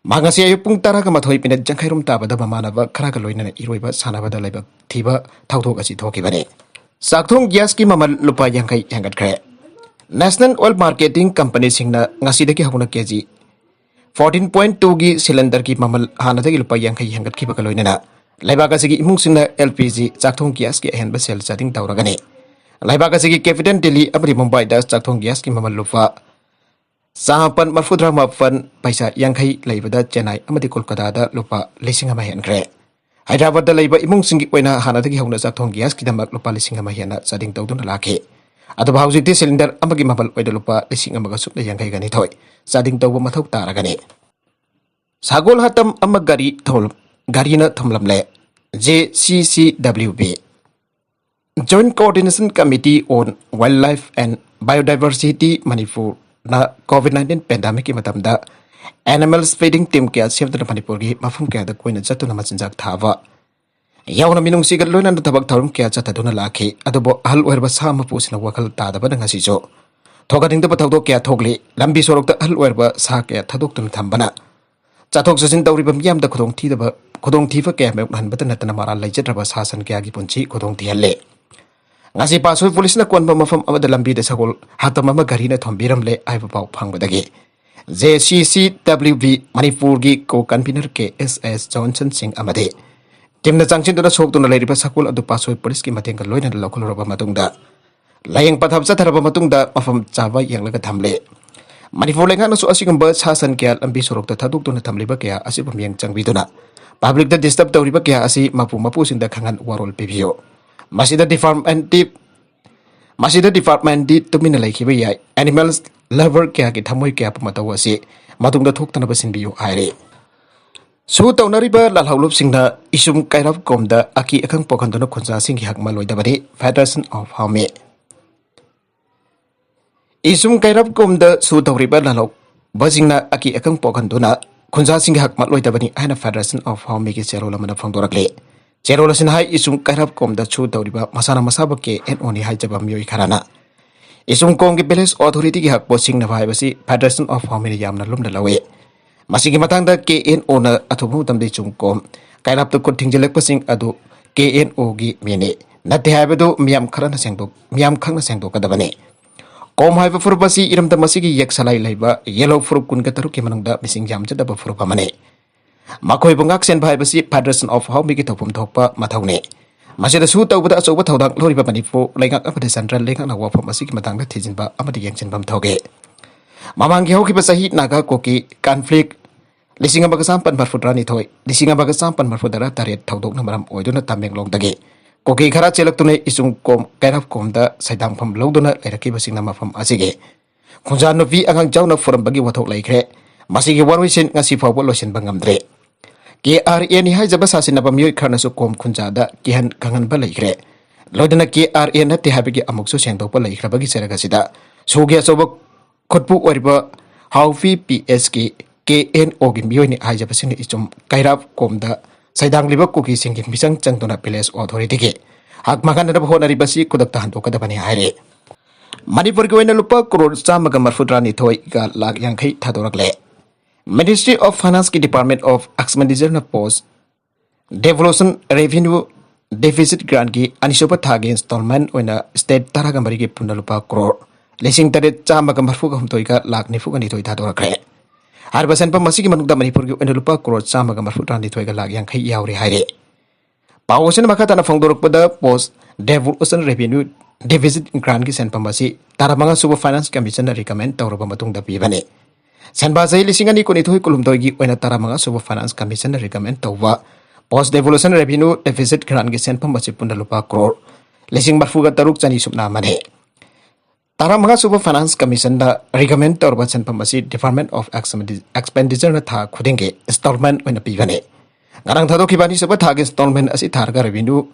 ꯃꯍꯥꯛ ꯉꯁꯤ ꯑꯌꯨꯛ ꯄꯨꯡ ꯇꯔꯥꯒ ꯃꯥꯊꯣꯏ ꯃꯤꯅꯠ ꯌꯥꯡꯈꯩꯔꯣꯝ ꯇꯥꯕꯗ ꯃꯃꯥꯟꯅꯕ ꯈꯔꯒ ꯂꯣꯏꯅꯅ ꯏꯔꯣꯏꯕ ꯁꯥꯟꯅꯕꯗ ꯂꯥꯏꯕꯛ ꯊꯤꯕ ꯊꯧꯗꯣꯛ ꯑꯁꯤ ꯊꯣꯛꯈꯤꯕꯅꯤ꯫ ꯆꯥꯛꯊꯣꯡ ꯒ꯭ꯌꯥꯁꯀꯤ ꯃꯃꯜ ꯂꯨꯄꯥ ꯌꯥꯡꯈꯩ ꯍꯦꯟꯒꯠꯈ꯭ꯔꯦ꯫ National Oil Marketing Companyꯁꯤꯡꯅ ꯉꯁꯤꯗꯒꯤ ꯍꯧꯅ ꯀꯦꯖꯤ fourteen point twoꯒꯤ cylinderꯒꯤ ꯃꯃꯜ ꯍꯥꯟꯅꯗꯒꯤ ꯂꯨꯄꯥ ꯌꯥꯡꯈꯩ ꯍꯦꯟꯒꯠꯈꯤꯕꯒ ꯂꯣꯏꯅꯅ ꯂꯩꯕꯥꯛ ꯑꯁꯤꯒꯤ ꯏꯃꯨꯡꯁꯤꯡꯅ L P G ꯆꯥꯛꯊꯣꯡ ꯒ꯭ꯌꯥꯁꯀꯤ ꯑꯍꯦꯟꯕ ꯁꯦꯜ ꯆꯥꯗꯤꯡ ꯇꯧꯔꯒꯅꯤ꯫ ꯂꯩꯕꯥꯛ ꯑꯁꯤꯒꯤ capital ꯗꯤꯜꯂꯤ ꯑꯃꯗꯤ ꯃꯨꯝꯕꯥꯏꯗ ꯆꯥꯛꯊꯣꯡ ꯒ꯭ꯌꯥꯁꯀꯤ ꯃꯃꯜ ꯂꯨꯄꯥ ꯆꯥꯃꯥꯄꯟ ꯃꯔꯤꯐꯨꯇꯔꯥ ꯃꯥꯄꯟ ꯄꯩꯁꯥ ꯌꯥꯡꯈꯩ ꯂꯩꯕꯗ ꯆꯦꯟꯅꯥꯏ ꯑꯃꯗꯤ ꯀꯣꯜꯀꯇꯥꯗ ꯂꯨꯄꯥ ꯂꯤꯁꯤꯡ ꯑꯃ ꯍꯦꯟꯈ꯭ꯔꯦ꯫ ꯍꯥꯏꯗ꯭ꯔꯕꯥꯗꯇ ꯂꯩꯕ ꯏꯃꯨꯡꯁꯤꯡꯒꯤ ꯑꯣꯏꯅ ꯍꯥꯟꯅꯗꯒꯤ ꯍꯧꯅ ꯆꯥꯛꯊꯣꯡ ꯒ꯭ꯌꯥꯁꯀꯤꯗꯃꯛ ꯂꯨꯄꯥ ꯂꯤꯁꯤꯡ ꯑꯃ ꯍꯦꯟꯅ ꯆꯥꯗꯤꯡ ꯇꯧꯗꯨꯅ ꯂꯥꯛꯈꯤ꯫ ꯑꯗꯨꯕꯨ ꯍꯧꯖꯤꯛꯇꯤ cylinder ꯑꯃꯒꯤ ꯃꯃꯜ ꯑꯣꯏꯅ ꯂꯨꯄꯥ ꯂꯤꯁꯤꯡ ꯑꯃꯒ ꯁꯨꯞꯅ ꯌꯥꯡꯈꯩꯒ ꯅꯤꯊꯣꯏ ꯆꯥꯗꯤꯡ ꯇꯧꯕ ꯃꯊꯧ ꯇꯥꯔꯒꯅꯤ꯫ ꯁꯒꯣꯜ ꯍꯥꯇꯝ ꯑꯃ ꯒꯥꯔꯤ ꯊꯧ-, ꯒꯥꯔꯤꯅ ꯊꯣꯝꯂꯝꯂꯦ꯫ J C C W B, Joint Coordination Committee on Wildlife and Biodiversity ꯃꯅꯤꯄꯨꯔꯅ COVID nineteen pandemicꯀꯤ ꯃꯇꯝꯗ animals feeding team ꯀꯌꯥ ꯁꯦꯝꯗꯨꯅ ꯃꯅꯤꯄꯨꯔꯒꯤ ꯃꯐꯝ ꯀꯌꯥꯗ ꯀꯣꯏꯅ ꯆꯠꯇꯨꯅ ꯃꯆꯤꯟꯖꯥꯛ ꯊꯥꯕ ꯌꯥꯎꯅ ꯃꯤꯅꯨꯡꯁꯤꯒ ꯂꯣꯏꯅꯅ ꯊꯕꯛ ꯊꯧꯔꯝ ꯀꯌꯥ ꯆꯠꯊꯗꯨꯅ ꯂꯥꯛꯈꯤ꯫ ꯑꯗꯨꯕꯨ ꯑꯍꯜ ꯑꯣꯏꯔꯕ ꯁꯥ ꯃꯄꯨꯁꯤꯡꯅ ꯋꯥꯈꯜ ꯇꯥꯗꯕꯅ ꯉꯁꯤꯁꯨ ꯊꯣꯛꯍꯟꯅꯤꯡꯗꯕ ꯊꯧꯗꯣꯛ ꯀꯌꯥ ꯊꯣꯛꯂꯤ꯫ ꯂꯝꯕꯤ ꯁꯣꯔꯣꯛꯇ ꯑꯍꯜ ꯑꯣꯏꯔꯕ ꯁꯥ ꯀꯌꯥ ꯊꯥꯗꯣꯛꯇꯨꯅ ꯊꯝꯕꯅ ꯆꯠꯊꯣꯛ ꯆꯠꯁꯤꯟ ꯇꯧꯔꯤꯕ ꯃꯤꯌꯥꯝꯗ ꯈꯨꯗꯣꯡꯊꯤꯗꯕ, ꯈꯨꯗꯣꯡꯊꯤꯕ ꯀꯌꯥ ꯃꯥꯌꯣꯛꯅꯍꯟꯕꯇ ꯅꯠꯇꯅ ꯃꯔꯥꯜ ꯂꯩꯖꯗ꯭ꯔꯕ ꯁꯥ ꯁꯟ ꯀꯌꯥꯒꯤ ꯄꯨꯟꯁꯤ ꯈꯨꯗꯣꯡꯊꯤꯍꯜꯂꯦ꯫ ꯉꯁꯤ ꯄꯥꯠꯁꯣꯏ ꯄꯨꯂꯤꯁꯅ ꯀꯣꯟꯕ ꯃꯐꯝ ꯑꯃꯗ ꯂꯝꯕꯤꯗ ꯁꯒꯣꯜ ꯍꯥꯇꯝ ꯑꯃ ꯒꯥꯔꯤꯅ ꯊꯣꯝꯕꯤꯔꯝꯂꯦ ꯍꯥꯏꯕ ꯄꯥꯎ ꯐꯪꯕꯗꯒꯤ J C C W B ꯃꯅꯤꯄꯨꯔꯒꯤ co-convener K S S Johnson ꯁꯤꯡ ꯑꯃꯗꯤ teamꯅ ꯆꯪꯁꯤꯟꯗꯨꯅ ꯁꯣꯛꯇꯨꯅ ꯂꯩꯔꯤꯕ ꯁꯒꯣꯜ ꯑꯗꯨ ꯄꯥꯠꯁꯣꯏ ꯄꯨꯂꯤꯁꯀꯤ ꯃꯇꯦꯡꯒ ꯂꯣꯏꯅꯅ ꯂꯧꯈꯠꯂꯨꯔꯕ ꯃꯇꯨꯡꯗ ꯂꯥꯌꯦꯡ ꯄꯊꯥꯞ ꯆꯠꯊꯔꯕ ꯃꯇꯨꯡꯗ ꯃꯐꯝ ꯆꯥꯕ ꯌꯦꯡꯂꯒ ꯊꯝꯂꯦ꯫ ꯃꯅꯤꯄꯨꯔ ꯂꯩꯉꯥꯛꯅꯁꯨ ꯑꯁꯤꯒꯨꯝꯕ ꯁꯥ ꯁꯟ ꯀꯌꯥ ꯂꯝꯕꯤ ꯁꯣꯔꯣꯛꯇ ꯊꯥꯗꯣꯛꯇꯨꯅ ꯊꯝꯂꯤꯕ ꯀꯌꯥ ꯑꯁꯤꯕꯨ ꯃꯤꯠꯌꯦꯡ ꯆꯪꯕꯤꯗꯨꯅ publicꯇ disturb ꯇꯧꯔꯤꯕ ꯀꯌꯥ ꯑꯁꯤ ꯃꯄꯨ ꯃꯄꯨꯁꯤꯡꯗ ꯈꯪꯍꯟ ꯋꯥꯔꯣꯜ ꯄꯤꯕꯤꯌꯨ꯫ ꯃꯁꯤꯗ departmentꯗꯤ, ꯃꯁꯤꯗ departmentꯗꯤ ꯇꯨꯃꯤꯟꯅ ꯂꯩꯈꯤꯕ ꯌꯥꯏ꯫ Animals lover ꯀꯌꯥꯒꯤ ꯊꯃꯣꯏ ꯀꯌꯥ ꯄꯨꯝꯕ ꯇꯧꯕ ꯑꯁꯤ ꯃꯇꯨꯡꯗ ꯊꯣꯛꯇꯅꯕ ꯁꯤꯟꯕꯤꯌꯨ ꯍꯥꯏꯔꯤ꯫ ꯁꯨ ꯇꯧꯅꯔꯤꯕ ꯂꯥꯜꯍꯧꯂꯨꯞꯁꯤꯡꯅ ꯏꯁꯨꯝ ꯀꯩꯔꯞ ꯀꯣꯝꯗ ꯑꯀꯤ ꯑꯈꯪ ꯄꯣꯛꯍꯟꯗꯨꯅ ꯈꯨꯟꯖꯥꯁꯤꯡꯒꯤ ꯍꯛ ꯃꯥꯜꯂꯣꯏꯗꯕꯅꯤ꯫ Federation of Home ꯏꯁꯨꯝ ꯀꯩꯔꯞ ꯀꯣꯝꯗ ꯁꯨ ꯇꯧꯔꯤꯕ ꯂꯥꯜꯍꯧꯕꯁꯤꯡꯅ ꯑꯀꯤ ꯑꯈꯪ ꯄꯣꯛꯍꯟꯗꯨꯅ ꯈꯨꯟꯖꯥꯁꯤꯡꯒꯤ ꯍꯛ ꯃꯥꯜꯂꯣꯏꯗꯕꯅꯤ ꯍꯥꯏꯅ Federation of Home ꯒꯤ ꯆꯦꯔꯣꯜ ꯑꯃꯅ ꯐꯣꯡꯗꯣꯔꯛꯂꯤ꯫ ꯆꯦꯔꯣꯜ ꯑꯁꯤꯅ ꯍꯥꯏ, ꯏꯆꯨꯝ ꯀꯩꯔꯥꯞ ꯀꯣꯝꯗ ꯁꯨ ꯇꯧꯔꯤꯕ ꯃꯁꯥꯅ ꯃꯁꯥꯕꯨ ꯀꯦ ꯑꯦꯟ ꯑꯣꯅꯤ ꯍꯥꯏꯖꯕ ꯃꯤꯑꯣꯏ ꯈꯔꯅ ꯏꯆꯨꯝ ꯀꯣꯝꯒꯤ ꯚꯤꯂꯦꯖ ꯑꯣꯊꯣꯔꯤꯇꯤꯒꯤ ꯍꯛꯄꯣ ꯁꯤꯡꯅꯕ ꯍꯥꯏꯕꯁꯤ Federation of Home ꯃꯤꯅ ꯌꯥꯝꯅ ꯂꯨꯝꯅ ꯂꯧꯏ꯫ ꯃꯁꯤꯒꯤ ꯃꯇꯥꯡꯗ ꯀꯦ ꯑꯦꯟ ꯑꯣꯅ ꯑꯊꯨꯕ ꯃꯇꯝꯗ ꯏꯆꯨꯝ ꯀꯣꯝ ꯀꯩꯔꯥꯞꯇ ꯈꯨꯠ ꯊꯤꯡꯖꯤꯜꯂꯛꯄꯁꯤꯡ ꯑꯗꯨ ꯀꯦ ꯑꯦꯟ ꯑꯣꯒꯤ ꯃꯤꯅꯤ ꯅꯠꯇꯦ ꯍꯥꯏꯕꯗꯨ ꯃꯤꯌꯥꯝ ꯈꯔꯅ ꯁꯦꯡꯗꯣꯛ ꯃꯤꯌꯥꯝ ꯈꯪꯅ ꯁꯦꯡꯗꯣꯛꯀꯗꯕꯅꯤ꯫ ꯀꯣꯝ ꯍꯥꯏꯕ ꯐꯨꯔꯨꯞ ꯑꯁꯤ ꯏꯔꯝꯗꯝ ꯑꯁꯤꯒꯤ ꯌꯦꯛ ꯁꯂꯥꯏ ꯂꯩꯕ ꯌꯦꯜꯍꯧ ꯐꯨꯔꯨꯞ ꯀꯨꯟꯒ ꯇꯔꯨꯛꯀꯤ ꯃꯅꯨꯡꯗ ꯃꯤꯁꯤꯡ ꯌꯥꯝꯖꯗꯕ ꯐꯨꯔꯨꯞ ꯑꯃꯅꯤ꯫ ꯃꯈꯣꯏꯕꯨ ꯉꯥꯛ ꯁꯦꯟꯕ ꯍꯥꯏꯕꯁꯤ Federation of Home ꯒꯤ ꯊꯧꯐꯝ ꯊꯣꯛꯄ ꯃꯊꯧꯅꯤ꯫ ꯃꯁꯤꯗ ꯁꯨ ꯇꯧꯕꯗ ꯑꯆꯧꯕ ꯊꯧꯗꯥꯡ ꯂꯧꯔꯤꯕ ꯃꯅꯤꯄꯨꯔ ꯂꯩꯉꯥꯛ ꯑꯃꯗꯤ ꯁꯦꯟꯇ꯭ꯔꯦꯜ ꯂꯩꯉꯥꯛꯅ ꯋꯥꯐꯝ ꯑꯁꯤꯒꯤ ꯃꯇꯥꯡꯗ ꯊꯤꯖꯤꯟꯕ ꯑꯃꯗꯤ ꯌꯦꯡꯁꯤꯟꯐꯝ ꯊꯣꯛꯏ꯫ ꯃꯃꯥꯡꯒꯤ ꯍꯧꯈꯤꯕ ꯆꯍꯤ ꯅꯥꯒꯥ ꯀꯣꯀꯤ ꯀꯟꯐ꯭ꯂꯤꯛ ꯂꯤꯁꯤꯡ ꯑꯃꯒ ꯆꯥꯃꯥꯄꯟ ꯃꯔꯐꯨ ꯇꯔꯥꯅꯤꯊꯣꯏ, ꯂꯤꯁꯤꯡ ꯑꯃꯒ ꯆꯥꯃꯥꯄꯟ ꯃꯔꯐꯨ ꯇꯔꯥ ꯇꯔꯦꯠ ꯊꯧꯗꯣꯛꯅ ꯃꯔꯝ ꯑꯣꯏꯗꯨꯅ ꯇꯃꯦꯡꯂꯣꯡꯗꯒꯤ ꯀꯨꯀꯤ ꯈꯔ ꯆꯦꯜꯂꯛꯇꯨꯅ ꯏꯆꯨꯝ ꯀꯣꯝ ꯀꯩꯔꯥꯞ ꯀꯣꯝꯗ ꯁꯩꯗꯥꯡꯐꯝ ꯂꯧꯗꯨꯅ ꯂꯩꯔꯛꯈꯤꯕꯁꯤꯡꯅ ꯃꯐꯝ ꯑꯁꯤꯒꯤ ꯈꯨꯟꯖꯥ ꯅꯨꯄꯤ ꯑꯉꯥꯡ ꯌꯥꯎꯅ ꯐꯨꯔꯝꯕꯒꯤ ꯋꯥꯊꯣꯛ ꯂꯩꯈ꯭ꯔꯦ꯫ ꯃꯁꯤꯒꯤ ꯋꯥꯔꯣꯏꯁꯤꯟ ꯉꯁꯤ ꯐꯥꯎꯕ ꯂꯣꯏꯁꯤꯟꯕ ꯉꯝꯗ꯭ꯔꯤ꯫ ꯀꯦ ꯑꯥꯔ ꯑꯦꯅꯤ ꯍꯥꯏꯖꯕ ꯁꯥꯁꯤꯟꯅꯕ ꯃꯤꯑꯣꯏ ꯈꯔꯅꯁꯨ ꯀꯣꯝ ꯈꯨꯟꯖꯥꯗ ꯀꯤꯍꯟ ꯈꯪꯍꯟꯕ ꯂꯩꯈ꯭ꯔꯦ꯫ ꯂꯣꯏꯅꯅ ꯀꯦ ꯑꯥꯔ ꯑꯦ ꯅꯠꯇꯦ ꯍꯥꯏꯕꯒꯤ ꯑꯃꯨꯛꯁꯨ ꯁꯦꯡꯗꯣꯛꯄ ꯂꯩꯈ꯭ꯔꯕꯒꯤ ꯆꯩꯔꯛ ꯑꯁꯤꯗ ꯁꯨꯒꯤ ꯑꯆꯧꯕ ꯈꯨꯠꯄꯨ ꯑꯣꯏꯔꯤꯕ ꯍꯥꯎꯐꯤ ꯄꯤ ꯑꯦꯁꯀꯤ ꯀꯦ ꯑꯦꯟ ꯑꯣꯒꯤ ꯃꯤꯑꯣꯏꯅꯤ ꯍꯥꯏꯖꯕꯁꯤꯡꯅ ꯏꯆꯨꯝ ꯀꯩꯔꯥꯞ ꯀꯣꯝꯗ ꯁꯩꯗꯥꯡꯂꯤꯕ ꯀꯨꯀꯤꯁꯤꯡꯒꯤ ꯃꯤꯆꯪ ꯆꯪꯗꯨꯅ ꯚꯤꯂꯦꯖ ꯑꯣꯊꯣꯔꯤꯇꯤꯒꯤ ꯍꯛ ꯃꯥꯡꯍꯟꯅꯅꯕ ꯍꯣꯠꯅꯔꯤꯕꯁꯤ ꯈꯨꯗꯛꯇ ꯍꯟꯗꯣꯛꯀꯗꯕꯅꯤ ꯍꯥꯏꯔꯤ꯫ ꯃꯅꯤꯄꯨꯔꯒꯤ ꯑꯣꯏꯅ ꯂꯨꯄꯥ ꯀ꯭ꯔꯣꯔ ꯆꯥꯝꯃꯒ ꯃꯔꯐꯨ ꯇꯔꯥꯅꯤꯊꯣꯏꯒ ꯂꯥꯛ ꯌꯥꯡꯈꯩ ꯊꯥꯗꯣꯔꯛꯂꯦ꯫ Ministry of Finance ꯀꯤ Department of Expenditure ꯅ Post Devolution Revenue Deficit Grant ꯀꯤ ꯑꯅꯤꯁꯨꯕ ꯊꯥꯒꯤ installment ꯑꯣꯏꯅ state ꯇꯔꯥꯒ ꯃꯔꯤꯒꯤ ꯄꯨꯟꯅ ꯂꯨꯄꯥ ꯀ꯭ꯔꯣꯔ ꯂꯤꯁꯤꯡ ꯇꯔꯦꯠ ꯆꯥꯝꯃꯒ ꯃꯔꯐꯨꯒ ꯍꯨꯝꯗꯣꯏꯒ ꯂꯥꯛ ꯅꯤꯐꯨꯒ ꯅꯤꯊꯣꯏ ꯊꯥꯗꯣꯔꯛꯈ꯭ꯔꯦ꯫ ꯍꯥꯏꯔꯤꯕ ꯁꯦꯟꯐꯝ ꯑꯁꯤꯒꯤ ꯃꯅꯨꯡꯗ ꯃꯅꯤꯄꯨꯔꯒꯤ ꯑꯣꯏꯅ ꯂꯨꯄꯥ ꯀ꯭ꯔꯣꯔ ꯆꯥꯝꯃꯒ ꯃꯔꯐꯨ ꯇꯔꯥꯅꯤꯊꯣꯏꯒ ꯂꯥꯛ ꯌꯥꯡꯈꯩ ꯌꯥꯎꯔꯤ ꯍꯥꯏꯔꯤ꯫ ꯄꯥꯎ ꯑꯁꯤꯅ ꯃꯈꯥ ꯇꯥꯅ ꯐꯣꯡꯗꯣꯔꯛꯄꯗ, Post Devolution Revenue Deficit Grant ꯀꯤ ꯁꯦꯟꯐꯝ ꯑꯁꯤ ꯇꯔꯥꯃꯉꯥ ꯁꯨꯕ Finance Commission ꯅ recommend ꯇꯧꯔꯕ ꯃꯇꯨꯡꯗ ꯄꯤꯕꯅꯤ꯫ ꯁꯦꯟꯕꯥ ꯆꯍꯤ ꯂꯤꯁꯤꯡ ꯑꯅꯤ ꯀꯨꯟꯅꯤꯊꯣꯏ ꯀꯨꯟꯍꯨꯝꯗꯣꯏꯒꯤ ꯑꯣꯏꯅ ꯇꯔꯥꯃꯉꯥ ꯁꯨꯕ Finance Commission ꯅ recommend ꯇꯧꯕ Post Devolution Revenue Deficit Grant ꯀꯤ ꯁꯦꯟꯐꯝ ꯑꯁꯤ ꯄꯨꯟꯅ ꯂꯨꯄꯥ ꯀ꯭ꯔꯣꯔ ꯂꯤꯁꯤꯡ ꯃꯔꯐꯨꯒ ꯇꯔꯨꯛ ꯆꯅꯤ ꯁꯨꯞꯅ ꯑꯃꯅꯤ꯫ ꯇꯔꯥꯃꯉꯥ ꯁꯨꯕ Finance Commission ꯗ recommend ꯇꯧꯔꯕ ꯁꯦꯟꯐꯝ ꯑꯁꯤ Department of Expendi-, Expenditure ꯅ ꯊꯥ ꯈꯨꯗꯤꯡꯒꯤ installment ꯑꯣꯏꯅ ꯄꯤꯕꯅꯤ꯫ ꯉꯔꯥꯡ ꯊꯥꯗꯣꯛꯈꯤꯕ ꯑꯅꯤꯁꯨꯕ ꯊꯥꯒꯤ installment ꯑꯁꯤ ꯊꯥꯔꯒ Revenue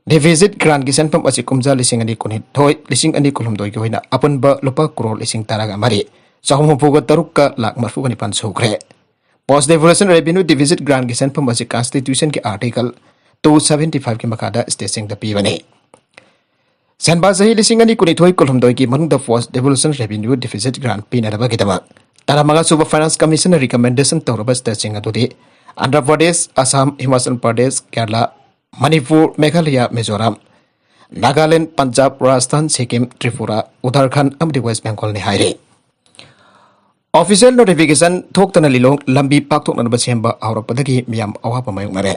Deficit Grant ꯀꯤ ꯁꯦꯟꯐꯝ ꯑꯁꯤ ꯀꯨꯝꯖꯥ ꯂꯤꯁꯤꯡ ꯑꯅꯤ ꯀꯨꯟꯅꯤꯊꯣꯏ, ꯂꯤꯁꯤꯡ ꯑꯅꯤ ꯀꯨꯟꯍꯨꯝꯗꯣꯏꯒꯤ ꯑꯣꯏꯅ ꯑꯄꯨꯟꯕ ꯂꯨꯄꯥ ꯀ꯭ꯔꯣꯔ ꯂꯤꯁꯤꯡ ꯇꯔꯥꯒ ꯃꯔꯤ, ꯆꯍꯨꯝ ꯍꯨꯝꯐꯨꯒ ꯇꯔꯨꯛꯀ ꯂꯥꯛ ꯃꯔꯐꯨꯒ ꯅꯤꯄꯥꯟ ꯁꯨꯈ꯭ꯔꯦ꯫ Post devolution revenue deficit grantꯀꯤ ꯁꯦꯟꯐꯝ ꯑꯁꯤ Constitutionꯒꯤ Article two seventy fiveꯀꯤ ꯃꯈꯥꯗ stateꯁꯤꯡꯗ ꯄꯤꯕꯅꯤ꯫ ꯁꯦꯟꯕꯥ ꯆꯍꯤ ꯂꯤꯁꯤꯡ ꯑꯅꯤ ꯀꯨꯟꯅꯤꯊꯣꯏ ꯀꯨꯟꯍꯨꯝꯗꯣꯏꯒꯤ ꯃꯅꯨꯡꯗ post devolution revenue deficit grant ꯄꯤꯅꯅꯕꯒꯤꯗꯃꯛ ꯇꯔꯥꯃꯉꯥ ꯁꯨꯕ Finance Commissionꯅ recommendation ꯇꯧꯔꯕ stateꯁꯤꯡ ꯑꯗꯨꯗꯤ ꯑꯟꯙ꯭ꯔ ꯄ꯭ꯔꯗꯦꯁ, ꯑꯁꯥꯝ, ꯍꯤꯃꯥꯆꯜ ꯄ꯭ꯔꯗꯦꯁ, ꯀꯦꯔꯂꯥ, ꯃꯅꯤꯄꯨꯔ, ꯃꯦꯘꯥꯂꯌꯥ, ꯃꯤꯖꯣꯔꯥꯝ, ꯅꯥꯒꯥꯂꯦꯟꯗ, ꯄꯟꯖꯥꯕ, ꯔꯥꯖꯁꯊꯥꯟ, ꯁꯤꯛꯀꯤꯝ, ꯇ꯭ꯔꯤꯄꯨꯔꯥ, ꯎꯠꯇꯔꯈꯟꯗ ꯑꯃꯗꯤ ꯋꯦꯁ ꯕꯦꯡꯒꯣꯜꯅꯤ ꯍꯥꯏꯔꯤ꯫ Official notification ꯊꯣꯛꯇꯅ ꯂꯤꯂꯣꯡ ꯂꯝꯕꯤ ꯄꯥꯛꯊꯣꯛꯅꯅꯕ ꯁꯦꯝꯕ ꯍꯧꯔꯛꯄꯗꯒꯤ ꯃꯤꯌꯥꯝ ꯑꯋꯥꯕ ꯃꯥꯌꯣꯛꯅꯔꯦ꯫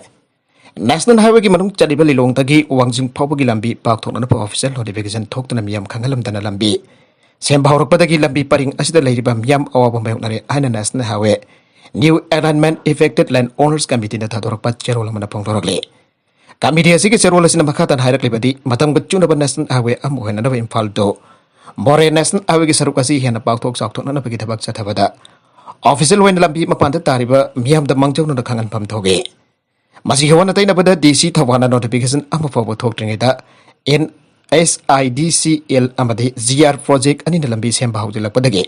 National Highwayꯒꯤ ꯃꯅꯨꯡ ꯆꯠꯂꯤꯕ ꯂꯤꯂꯣꯡꯗꯒꯤ ꯋꯥꯡꯖꯤꯡ ꯐꯥꯎꯕꯒꯤ ꯂꯝꯕꯤ ꯄꯥꯛꯊꯣꯛꯅꯅꯕ official notification ꯊꯣꯛꯇꯅ ꯃꯤꯌꯥꯝ ꯈꯪꯍꯜꯂꯝꯗꯅ ꯂꯝꯕꯤ ꯁꯦꯝꯕ ꯍꯧꯔꯛꯄꯗꯒꯤ ꯂꯝꯕꯤ ꯄꯔꯤꯡ ꯑꯁꯤꯗ ꯂꯩꯔꯤꯕ ꯃꯤꯌꯥꯝ ꯑꯋꯥꯕ ꯃꯥꯌꯣꯛꯅꯔꯦ ꯍꯥꯏꯅ National Highway New Alignment Affected Land Owners Committeeꯅ ꯊꯥꯗꯣꯔꯛꯄ ꯆꯦꯔꯣꯜ ꯑꯃꯅ ꯐꯣꯡꯗꯣꯔꯛꯂꯤ꯫ Committee ꯑꯁꯤꯒꯤ ꯆꯦꯔꯣꯜ ꯑꯁꯤꯅ ꯃꯈꯥ ꯇꯥꯅ ꯍꯥꯏꯔꯛꯂꯤꯕꯗꯤ, ꯃꯇꯝꯒ ꯆꯨꯅꯕ National Highway ꯑꯃ ꯑꯣꯏꯍꯟꯅꯕ ꯏꯝꯐꯥꯜ to ꯃꯣꯔꯦ National Highwayꯒꯤ ꯁꯔꯨꯛ ꯑꯁꯤ ꯍꯦꯟꯅ ꯄꯥꯛꯊꯣꯛ ꯆꯥꯎꯊꯣꯛꯅꯅꯕꯒꯤ ꯊꯕꯛ ꯆꯠꯊꯕꯗ official ꯑꯣꯏꯅ ꯂꯝꯕꯤ ꯃꯄꯥꯟꯗ ꯇꯥꯔꯤꯕ ꯃꯤꯌꯥꯝꯗ ꯃꯥꯡꯖꯧꯅꯅ ꯈꯪꯍꯟꯐꯝ ꯊꯣꯛꯏ꯫ ꯃꯁꯤꯒꯤ ꯑꯣꯟꯅ ꯇꯩꯅꯕꯗ DC ꯊꯧꯕꯥꯜꯅ notification ꯑꯃ ꯐꯥꯎꯕ ꯊꯣꯛꯇ꯭ꯔꯤꯉꯩꯗ NHIDCL ꯑꯃꯗꯤ GR project ꯑꯅꯤꯅ ꯂꯝꯕꯤ ꯁꯦꯝꯕ ꯍꯧꯖꯤꯜꯂꯛꯄꯗꯒꯤ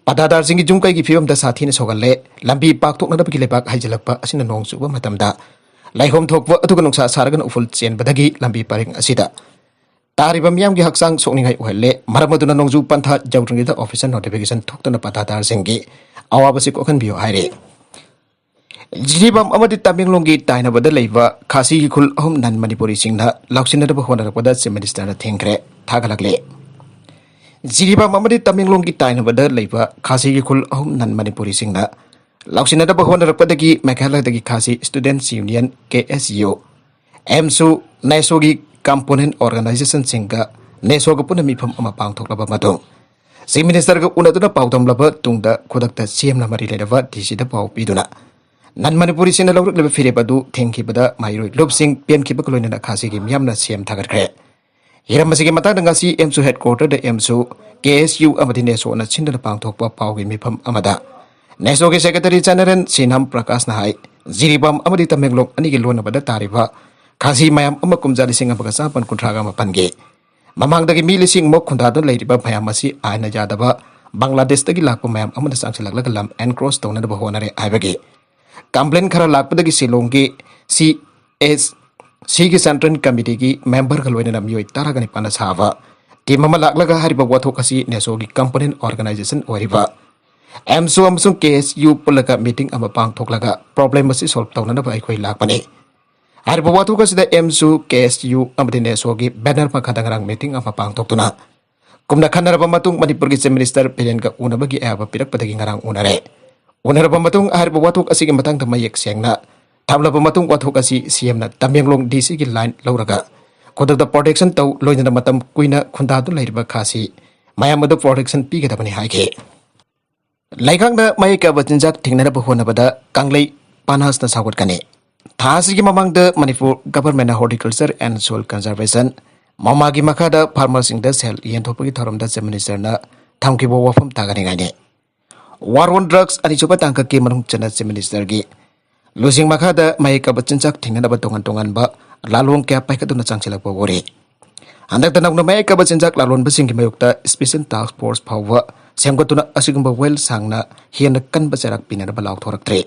ꯄꯇꯥꯗꯥꯔꯁꯤꯡꯒꯤ ꯌꯨꯝ ꯀꯩꯒꯤ ꯐꯤꯕꯝꯗ ꯁꯥꯊꯤꯅ ꯁꯣꯛꯍꯜꯂꯦ꯫ ꯂꯝꯕꯤ ꯄꯥꯛꯊꯣꯛꯅꯅꯕꯒꯤ ꯂꯩꯕꯥꯛ ꯍꯩꯖꯤꯜꯂꯛꯄ ꯑꯁꯤꯅ ꯅꯣꯡ ꯆꯨꯕ ꯃꯇꯝꯗ ꯂꯩꯍꯣꯝ ꯊꯣꯛꯄ ꯑꯗꯨꯒ ꯅꯨꯡꯁꯥ ꯁꯥꯔꯒꯅ ꯎꯐꯨꯜ ꯆꯦꯟꯕꯗꯒꯤ ꯂꯝꯕꯤ ꯄꯔꯤꯡ ꯑꯁꯤꯗ ꯇꯥꯔꯤꯕ ꯃꯤꯌꯥꯝꯒꯤ ꯍꯛꯆꯥꯡ ꯁꯣꯛꯅꯤꯡꯉꯥꯏ ꯑꯣꯏꯍꯜꯂꯦ꯫ ꯃꯔꯝ ꯑꯗꯨꯅ ꯅꯣꯡꯖꯨ ꯄꯟꯊꯥ ꯌꯧꯗ꯭ꯔꯤꯉꯩꯗ official notification ꯊꯣꯛꯇꯨꯅ ꯄꯇꯥꯗꯥꯔꯁꯤꯡꯒꯤ ꯑꯋꯥꯕꯁꯤ ꯀꯣꯛꯍꯟꯕꯤꯌꯨ ꯍꯥꯏꯔꯤ꯫ ꯖꯤꯔꯤꯕꯥꯝ ꯑꯃꯗꯤ ꯇꯃꯦꯡꯂꯣꯡꯒꯤ ꯇꯥꯏꯅꯕꯗ ꯂꯩꯕ ꯈꯥꯁꯤꯒꯤ ꯈꯨꯜ ꯑꯍꯨꯝ non ꯃꯅꯤꯄꯨꯔꯤꯁꯤꯡꯅ ꯂꯧꯁꯤꯟꯅꯗꯕ ꯍꯣꯠꯅꯔꯛꯄꯗ Chief Ministerꯅ ꯊꯤꯡꯈ꯭ꯔꯦ, ꯊꯥꯒꯠꯂꯛꯂꯤ꯫ ꯖꯤꯔꯤꯕꯥꯝ ꯑꯃꯗꯤ ꯇꯃꯦꯡꯂꯣꯡꯒꯤ ꯇꯥꯏꯅꯕꯗ ꯂꯩꯕ ꯈꯥꯁꯤꯒꯤ ꯈꯨꯜ ꯑꯍꯨꯝ non ꯃꯅꯤꯄꯨꯔꯤꯁꯤꯡꯅ ꯂꯧꯁꯤꯟꯅꯗꯕ ꯍꯣꯠꯅꯔꯛꯄꯗꯒꯤ ꯃꯦꯘꯥꯂꯌꯗꯒꯤ ꯈꯥꯁꯤ Students Union, KSU, ꯑꯦꯝꯁꯨ, ꯅꯦꯁꯣꯒꯤ component organizationꯁꯤꯡꯒ ꯅꯦꯁꯣꯒ ꯄꯨꯟꯅ ꯃꯤꯐꯝ ꯑꯃ ꯄꯥꯡꯊꯣꯛꯂꯕ ꯃꯇꯨꯡ Chief Ministerꯒ ꯎꯅꯗꯨꯅ ꯄꯥꯎꯗꯝꯂꯕ ꯇꯨꯡꯗ ꯈꯨꯗꯛꯇ CMꯅ ꯃꯔꯤ ꯂꯩꯅꯕ DCꯗ ꯄꯥꯎ ꯄꯤꯗꯨꯅ non ꯃꯅꯤꯄꯨꯔꯤꯁꯤꯡꯅ ꯂꯧꯔꯛꯂꯤꯕ ꯐꯤꯔꯦꯞ ꯑꯗꯨ ꯊꯤꯡꯈꯤꯕꯗ ꯃꯍꯩꯔꯣꯏ ꯂꯨꯞꯁꯤꯡ ꯄꯦꯟꯈꯤꯕꯒ ꯂꯣꯏꯅꯅ ꯈꯥꯁꯤꯒꯤ ꯃꯤꯌꯥꯝꯅ CM ꯊꯥꯒꯠꯈ꯭ꯔꯦ꯫ ꯍꯤꯔꯝ ꯑꯁꯤꯒꯤ ꯃꯇꯥꯡꯗ ꯉꯁꯤ ꯑꯦꯝꯁꯨ headquarterꯗ ꯑꯦꯝꯁꯨ, KSU ꯑꯃꯗꯤ ꯅꯦꯁꯣꯅ ꯁꯤꯟꯗꯨꯅ ꯄꯥꯡꯊꯣꯛꯄ ꯄꯥꯎꯒꯤ ꯃꯤꯐꯝ ꯑꯃꯗ ꯅꯦꯁꯣꯒꯤ Secretary General ꯁꯤꯅꯥꯝ ꯄ꯭ꯔꯀꯥꯁꯅ ꯍꯥꯏ, ꯖꯤꯔꯤꯕꯥꯝ ꯑꯃꯗꯤ ꯇꯃꯦꯡꯂꯣꯡ ꯑꯅꯤꯒꯤ ꯂꯣꯟꯅꯕꯗ ꯇꯥꯔꯤꯕ ꯈꯥꯁꯤ ꯃꯌꯥꯝ ꯑꯃ ꯀꯨꯝꯖꯥ ꯂꯤꯁꯤꯡ ꯑꯃꯒ ꯆꯥꯃꯥꯄꯟ ꯀꯨꯟꯊ꯭ꯔꯥꯒ ꯃꯥꯄꯟꯒꯤ ꯃꯃꯥꯡꯗꯒꯤ ꯃꯤ ꯂꯤꯁꯤꯡ ꯑꯃ ꯈꯨꯟꯗꯥꯗꯨꯅ ꯂꯩꯔꯤꯕ ꯃꯌꯥꯝ ꯑꯁꯤ ꯑꯥꯏꯟꯅ ꯌꯥꯗꯕ ꯕꯪꯒ꯭ꯂꯥꯗꯦꯁꯇꯒꯤ ꯂꯥꯛꯄ ꯃꯌꯥꯝ ꯑꯃꯅ ꯆꯪꯁꯤꯜꯂꯛꯂꯒ ꯂꯝ ꯑꯦꯟꯀ꯭ꯔꯣꯁ ꯇꯧꯅꯅꯕ ꯍꯣꯠꯅꯔꯦ ꯍꯥꯏꯕꯒꯤ ꯀꯝꯄ꯭ꯂꯦꯟ ꯈꯔ ꯂꯥꯛꯄꯗꯒꯤ ꯁꯤꯂꯣꯡꯒꯤ ꯁꯤ ꯑꯦꯁ ꯁꯤꯒꯤ ꯁꯦꯟꯇ꯭ꯔꯦꯜ ꯀꯃꯤꯇꯤꯒꯤ ꯃꯦꯝꯕꯔꯒ ꯂꯣꯏꯅꯅ ꯃꯤꯑꯣꯏ ꯇꯔꯥꯒ ꯅꯤꯄꯥꯟꯅ ꯁꯥꯕ ꯇꯤꯝ ꯑꯃ ꯂꯥꯛꯂꯒ ꯍꯥꯏꯔꯤꯕ ꯋꯥꯊꯣꯛ ꯑꯁꯤ ꯅꯦꯁꯣꯒꯤ ꯀꯝꯄꯣꯅꯦꯟ ꯑꯣꯔꯒꯅꯥꯏꯖꯦꯁꯟ ꯑꯣꯏꯔꯤꯕ ꯑꯦꯝꯁꯨ ꯑꯃꯁꯨꯡ ꯀꯦ ꯑꯦꯁ ꯌꯨ ꯄꯨꯜꯂꯒ ꯃꯤꯇꯤꯡ ꯑꯃ ꯄꯥꯡꯊꯣꯛꯂꯒ ꯄ꯭ꯔꯣꯕ꯭ꯂꯦꯝ ꯑꯁꯤ ꯁꯣꯜꯕ ꯇꯧꯅꯅꯕ ꯑꯩꯈꯣꯏ ꯂꯥꯛꯄꯅꯤ꯫ ꯍꯥꯏꯔꯤꯕ ꯋꯥꯊꯣꯛ ꯑꯁꯤꯗ ꯑꯦꯝꯁꯨ, ꯀꯦ ꯑꯦꯁ ꯌꯨ ꯑꯃꯗꯤ ꯅꯦꯁꯣꯒꯤ ꯕꯦꯅꯔ ꯃꯈꯥꯗ ꯉꯔꯥꯡ ꯃꯤꯇꯤꯡ ꯑꯃ ꯄꯥꯡꯊꯣꯛꯇꯨꯅ ꯀꯨꯝꯅ ꯈꯟꯅꯔꯕ ꯃꯇꯨꯡ ꯃꯅꯤꯄꯨꯔꯒꯤ ꯆꯤꯐ ꯃꯤꯅꯤꯁꯇꯔ ꯕꯤꯔꯦꯟꯒ ꯎꯅꯕꯒꯤ ꯑꯌꯥꯕ ꯄꯤꯔꯛꯄꯗꯒꯤ ꯉꯔꯥꯡ ꯎꯅꯔꯦ꯫ ꯎꯅꯔꯕ ꯃꯇꯨꯡ ꯍꯥꯏꯔꯤꯕ ꯋꯥꯊꯣꯛ ꯑꯁꯤꯒꯤ ꯃꯇꯥꯡꯗ ꯃꯌꯦꯛ ꯁꯦꯡꯅ ꯊꯝꯂꯕ ꯃꯇꯨꯡ ꯋꯥꯊꯣꯛ ꯑꯁꯤ ꯁꯤ ꯑꯦꯝꯅ ꯇꯃꯦꯡꯂꯣꯡ ꯗꯤ ꯁꯤꯒꯤ ꯂꯥꯏꯟ ꯂꯧꯔꯒ ꯈꯨꯗꯛꯇ ꯄ꯭ꯔꯣꯇꯦꯛꯁꯟ ꯇꯧ ꯂꯣꯏꯅꯅ ꯃꯇꯝ ꯀꯨꯏꯅ ꯈꯨꯟꯗꯥꯗꯨꯅ ꯂꯩꯔꯤꯕ ꯈꯥꯁꯤ ꯃꯌꯥꯝ ꯑꯗꯨ ꯄ꯭ꯔꯣꯇꯦꯛꯁꯟ ꯄꯤꯒꯗꯕꯅꯤ ꯍꯥꯏꯈꯤ꯫ ꯂꯩꯉꯥꯛꯅ ꯃꯍꯩ ꯀꯥꯕ ꯆꯤꯟꯖꯥꯛ ꯊꯤꯡꯅꯅꯕ ꯍꯣꯠꯅꯕꯗ ꯀꯪꯂꯩ ꯄꯥꯟꯍꯥꯁꯅ ꯁꯧꯒꯠꯀꯅꯤ꯫ ꯊꯥ ꯑꯁꯤꯒꯤ ꯃꯃꯥꯡꯗ Manipur ꯒꯚꯔꯟꯃꯦꯟꯠꯅ Horticulture and Soil Conservation, ꯃꯃꯥꯒꯤ ꯃꯈꯥꯗ ꯐꯥꯔꯃꯔꯁꯤꯡꯗ ꯁꯦꯜ ꯌꯦꯟꯊꯣꯛꯄꯒꯤ ꯊꯧꯔꯝꯗ ꯆꯤꯐ ꯃꯤꯅꯤꯁꯇꯔꯅ ꯊꯝꯈꯤꯕ ꯋꯥꯐꯝ ꯇꯥꯒꯅꯤꯡꯉꯥꯏꯅꯤ꯫ ꯋꯥꯔ ꯑꯣꯟ ꯗ꯭ꯔꯒꯁ ꯑꯅꯤꯁꯨꯕ ꯇꯥꯡꯀꯛꯀꯤ ꯃꯅꯨꯡ ꯆꯟꯅ ꯆꯤꯐ ꯃꯤꯅꯤꯁꯇꯔꯒꯤ ꯂꯨꯆꯤꯡ ꯃꯈꯥꯗ ꯃꯍꯩ ꯀꯥꯕ ꯆꯤꯟꯖꯥꯛ ꯊꯤꯡꯅꯅꯕ ꯇꯣꯉꯥꯟ ꯇꯣꯉꯥꯟꯕ ꯂꯥꯂꯣꯡ ꯀꯌꯥ ꯄꯥꯏꯈꯠꯇꯨꯅ ꯆꯪꯁꯤꯜꯂꯛꯄ ꯎꯔꯤ꯫ ꯍꯟꯗꯛꯇ ꯅꯧꯅ ꯃꯍꯩ ꯀꯥꯕ ꯆꯤꯟꯖꯥꯛ ꯂꯥꯂꯣꯟꯕꯁꯤꯡꯒꯤ ꯃꯥꯌꯣꯛꯇ ꯁ꯭ꯄꯦꯁꯤꯌꯦꯜ ꯇꯥꯁꯛ ꯐꯣꯔꯁ ꯐꯥꯎꯕ ꯁꯦꯝꯒꯠꯇꯨꯅ ꯑꯁꯤꯒꯨꯝꯕ ꯋꯥꯌꯦꯜ ꯁꯥꯡꯅ ꯍꯦꯟꯅ ꯀꯟꯕ ꯆꯩꯔꯥꯛ ꯄꯤꯅꯅꯕ ꯂꯥꯎꯊꯣꯔꯛꯇ꯭ꯔꯤ꯫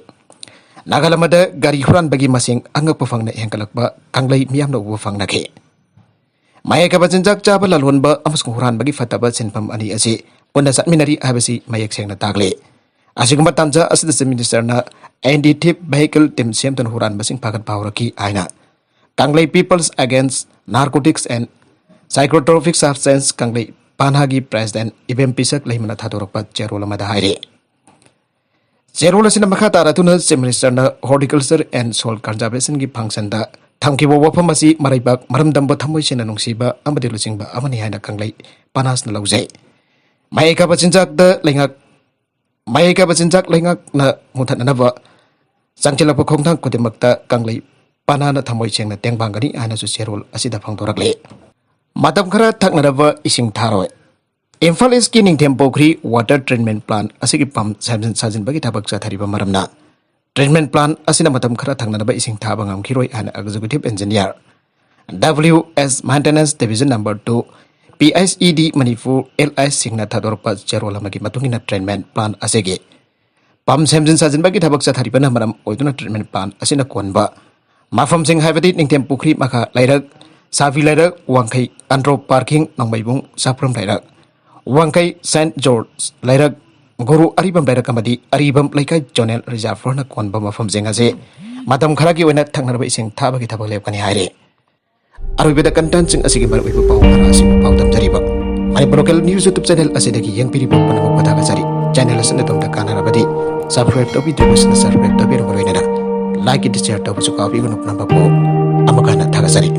ꯅꯥꯒꯥꯂꯝꯗ ꯒꯥꯔꯤ ꯍꯨꯔꯥꯟꯕꯒꯤ ꯃꯁꯤꯡ ꯑꯉꯛꯄ ꯐꯪꯅ ꯍꯦꯟꯒꯠꯂꯛꯄ ꯀꯪꯂꯩ ꯃꯤꯌꯥꯝꯅ ꯎꯕ ꯐꯪꯅꯈꯤ꯫ ꯃꯍꯩ ꯀꯥꯕ ꯆꯤꯟꯖꯥꯛ ꯆꯥꯕ ꯂꯥꯂꯣꯟꯕ ꯑꯃꯁꯨꯡ ꯍꯨꯔꯥꯟꯕꯒꯤ ꯐꯠꯇꯕ ꯁꯤꯟꯐꯝ ꯑꯅꯤ ꯑꯁꯤ ꯄꯨꯟꯅ ꯆꯠꯃꯤꯟꯅꯔꯤ ꯍꯥꯏꯕꯁꯤ ꯃꯌꯦꯛ ꯁꯦꯡꯅ ꯇꯥꯛꯂꯤ꯫ ꯑꯁꯤꯒꯨꯝꯕ ꯇꯥꯟꯖꯥ ꯑꯁꯤꯗ ꯆꯤꯐ ꯃꯤꯅꯤꯁꯇꯔꯅ ꯑꯦꯟꯇꯤ ꯊꯤꯞ ꯚꯦꯍꯤꯀꯜ ꯇꯤꯝ ꯁꯦꯝꯗꯨꯅ ꯍꯨꯔꯥꯟꯕꯁꯤꯡ ꯐꯥꯒꯠꯄ ꯍꯧꯔꯛꯈꯤ ꯍꯥꯏꯅ ꯀꯪꯂꯩ People's Against Narcotics and Psychotropic Substance ꯀꯪꯂꯩ ꯄꯥꯟꯍꯥꯒꯤ ꯄ꯭ꯔꯦꯁꯤꯗꯦꯟꯠ ꯏꯕꯦꯝ ꯄꯤꯁꯛ ꯂꯩꯃꯅ ꯊꯥꯗꯣꯔꯛꯄ ꯆꯦꯔꯣꯜ ꯑꯃꯗ ꯍꯥꯏꯔꯤ꯫ ꯆꯦꯔꯣꯜ ꯑꯁꯤꯅ ꯃꯈꯥ ꯇꯥꯔꯗꯨꯅ ꯆꯤꯐ ꯃꯤꯅꯤꯁꯇꯔꯅ Horticulture and Soil Conservationꯒꯤ ꯐꯪꯁꯟꯗ ꯊꯝꯈꯤꯕ ꯋꯥꯐꯝ ꯑꯁꯤ ꯃꯔꯩꯕꯥꯛ ꯃꯔꯝꯗꯝꯕ ꯊꯃꯣꯏ ꯁꯦꯡꯅ ꯅꯨꯡꯁꯤꯕ ꯑꯃꯗꯤ ꯂꯨꯆꯤꯡꯕ ꯑꯃꯅꯤ ꯍꯥꯏꯅ ꯀꯪꯂꯩ ꯄꯥꯟꯍꯥꯁꯅ ꯂꯧꯖꯩ꯫ ꯃꯍꯩ ꯀꯥꯕ ꯆꯤꯟꯖꯥꯛꯇ ꯂꯩꯉꯥꯛ ꯃꯍꯩ ꯀꯥꯕ ꯆꯤꯟꯖꯥꯛ ꯂꯩꯉꯥꯛꯅ ꯃꯨꯊꯠꯅꯅꯕ ꯆꯪꯁꯤꯜꯂꯛꯄ ꯈꯣꯡꯊꯥꯡ ꯈꯨꯗꯤꯡꯃꯛꯇ ꯀꯪꯂꯩ ꯄꯥꯟꯍꯥꯅ ꯊꯃꯣꯏ ꯁꯦꯡꯅ ꯇꯦꯡꯕꯥꯡꯒꯅꯤ ꯍꯥꯏꯅꯁꯨ ꯆꯦꯔꯣꯜ ꯑꯁꯤꯗ ꯐꯣꯡꯗꯣꯔꯛꯂꯤ꯫ ꯃꯇꯝ ꯈꯔ ꯊꯛꯅꯅꯕ ꯏꯁꯤꯡ ꯊꯥꯔꯣꯏ꯫ ꯏꯝꯐꯥꯜ ꯏꯁꯀꯤ ꯅꯤꯡꯊꯦꯝ ꯄꯨꯈ꯭ꯔꯤ ꯋꯥꯇꯔ ꯇ꯭ꯔꯤꯠꯃꯦꯟ ꯄ꯭ꯂꯥꯟ ꯑꯁꯤꯒꯤ ꯄꯝ ꯁꯦꯝꯖꯤꯟ ꯁꯥꯖꯤꯟꯕꯒꯤ ꯊꯕꯛ ꯆꯠꯊꯔꯤꯕ ꯃꯔꯝꯅ ꯇ꯭ꯔꯤꯠꯃꯦꯟ ꯄ꯭ꯂꯥꯟ ꯑꯁꯤꯅ ꯃꯇꯝ ꯈꯔ ꯊꯛꯅꯅꯕ ꯏꯁꯤꯡ ꯊꯥꯕ ꯉꯝꯈꯤꯔꯣꯏ ꯍꯥꯏꯅ executive engineer, W S Maintenance Division Number Two, P H E D Manipur L I ꯁꯤꯡꯅ ꯊꯥꯗꯣꯔꯛꯄ ꯆꯦꯔꯣꯜ ꯑꯃꯒꯤ ꯃꯇꯨꯡ ꯏꯟꯅ treatment plan ꯑꯁꯤꯒꯤ ꯄꯝ ꯁꯦꯝꯖꯤꯟ ꯁꯥꯖꯤꯟꯕꯒꯤ ꯊꯕꯛ ꯆꯠꯊꯔꯤꯕꯅ ꯃꯔꯝ ꯑꯣꯏꯗꯨꯅ treatment plan ꯑꯁꯤꯅ ꯀꯣꯟꯕ ꯃꯐꯝꯁꯤꯡ ꯍꯥꯏꯕꯗꯤ ꯅꯤꯡꯊꯦꯝ ꯄꯨꯈ꯭ꯔꯤ ꯃꯈꯥ ꯂꯩꯔꯛ, ꯁꯥꯕꯤ ꯂꯩꯔꯛ, ꯋꯥꯡꯈꯩ ꯑꯟꯗ꯭ꯔꯣ parking, ꯅꯣꯡꯃꯩꯕꯨꯡ, ꯁꯥꯄ꯭ꯔꯝ ꯂꯩꯔꯛ, ꯋꯥꯡꯈꯩ Saint George ꯂꯩꯔꯛ, ꯒꯨꯔꯨ ꯑꯔꯤꯕꯝ ꯂꯩꯔꯛ ꯑꯃꯗꯤ ꯑꯔꯤꯕꯝ ꯂꯩꯀꯥꯏ zonal reservoirꯅ ꯀꯣꯟꯕ ꯃꯐꯝꯁꯤꯡ ꯑꯁꯤ ꯃꯇꯝ ꯈꯔꯒꯤ ꯑꯣꯏꯅ ꯊꯛꯅꯔꯕ ꯏꯁꯤꯡ ꯊꯥꯕꯒꯤ ꯊꯕꯛ ꯂꯦꯞꯀꯅꯤ ꯍꯥꯏꯔꯤ꯫ ꯑꯔꯣꯏꯕꯗ contentꯁꯤꯡ ꯑꯁꯤꯒꯤ ꯃꯔꯨꯑꯣꯏꯕ ꯄꯥꯎ ꯈꯔ ꯑꯁꯤꯕꯨ ꯄꯥꯎꯗꯝꯖꯔꯤꯕ Manipur local news YouTube channel ꯑꯁꯤꯗꯒꯤ ꯌꯦꯡꯕꯤꯔꯤꯕ ꯄꯨꯝꯅꯃꯛꯄꯨ ꯊꯥꯒꯠꯆꯔꯤ꯫ Channel ꯑꯁꯤꯅ ꯑꯗꯣꯝꯗ ꯀꯥꯟꯅꯔꯕꯗꯤ subscribe ꯇꯧꯕꯤꯗ꯭ꯔꯤꯕꯁꯤꯡꯅ subscribe ꯇꯧꯕꯤꯔꯝꯕ ꯂꯣꯏꯅꯅ like and share ꯇꯧꯕꯁꯨ ꯀꯥꯎꯕꯤꯒꯅꯨ꯫ ꯄꯨꯝꯅꯃꯛꯄꯨ ꯑꯃꯨꯛ ꯍꯟꯅ ꯊꯥꯒꯠꯆꯔꯤ꯫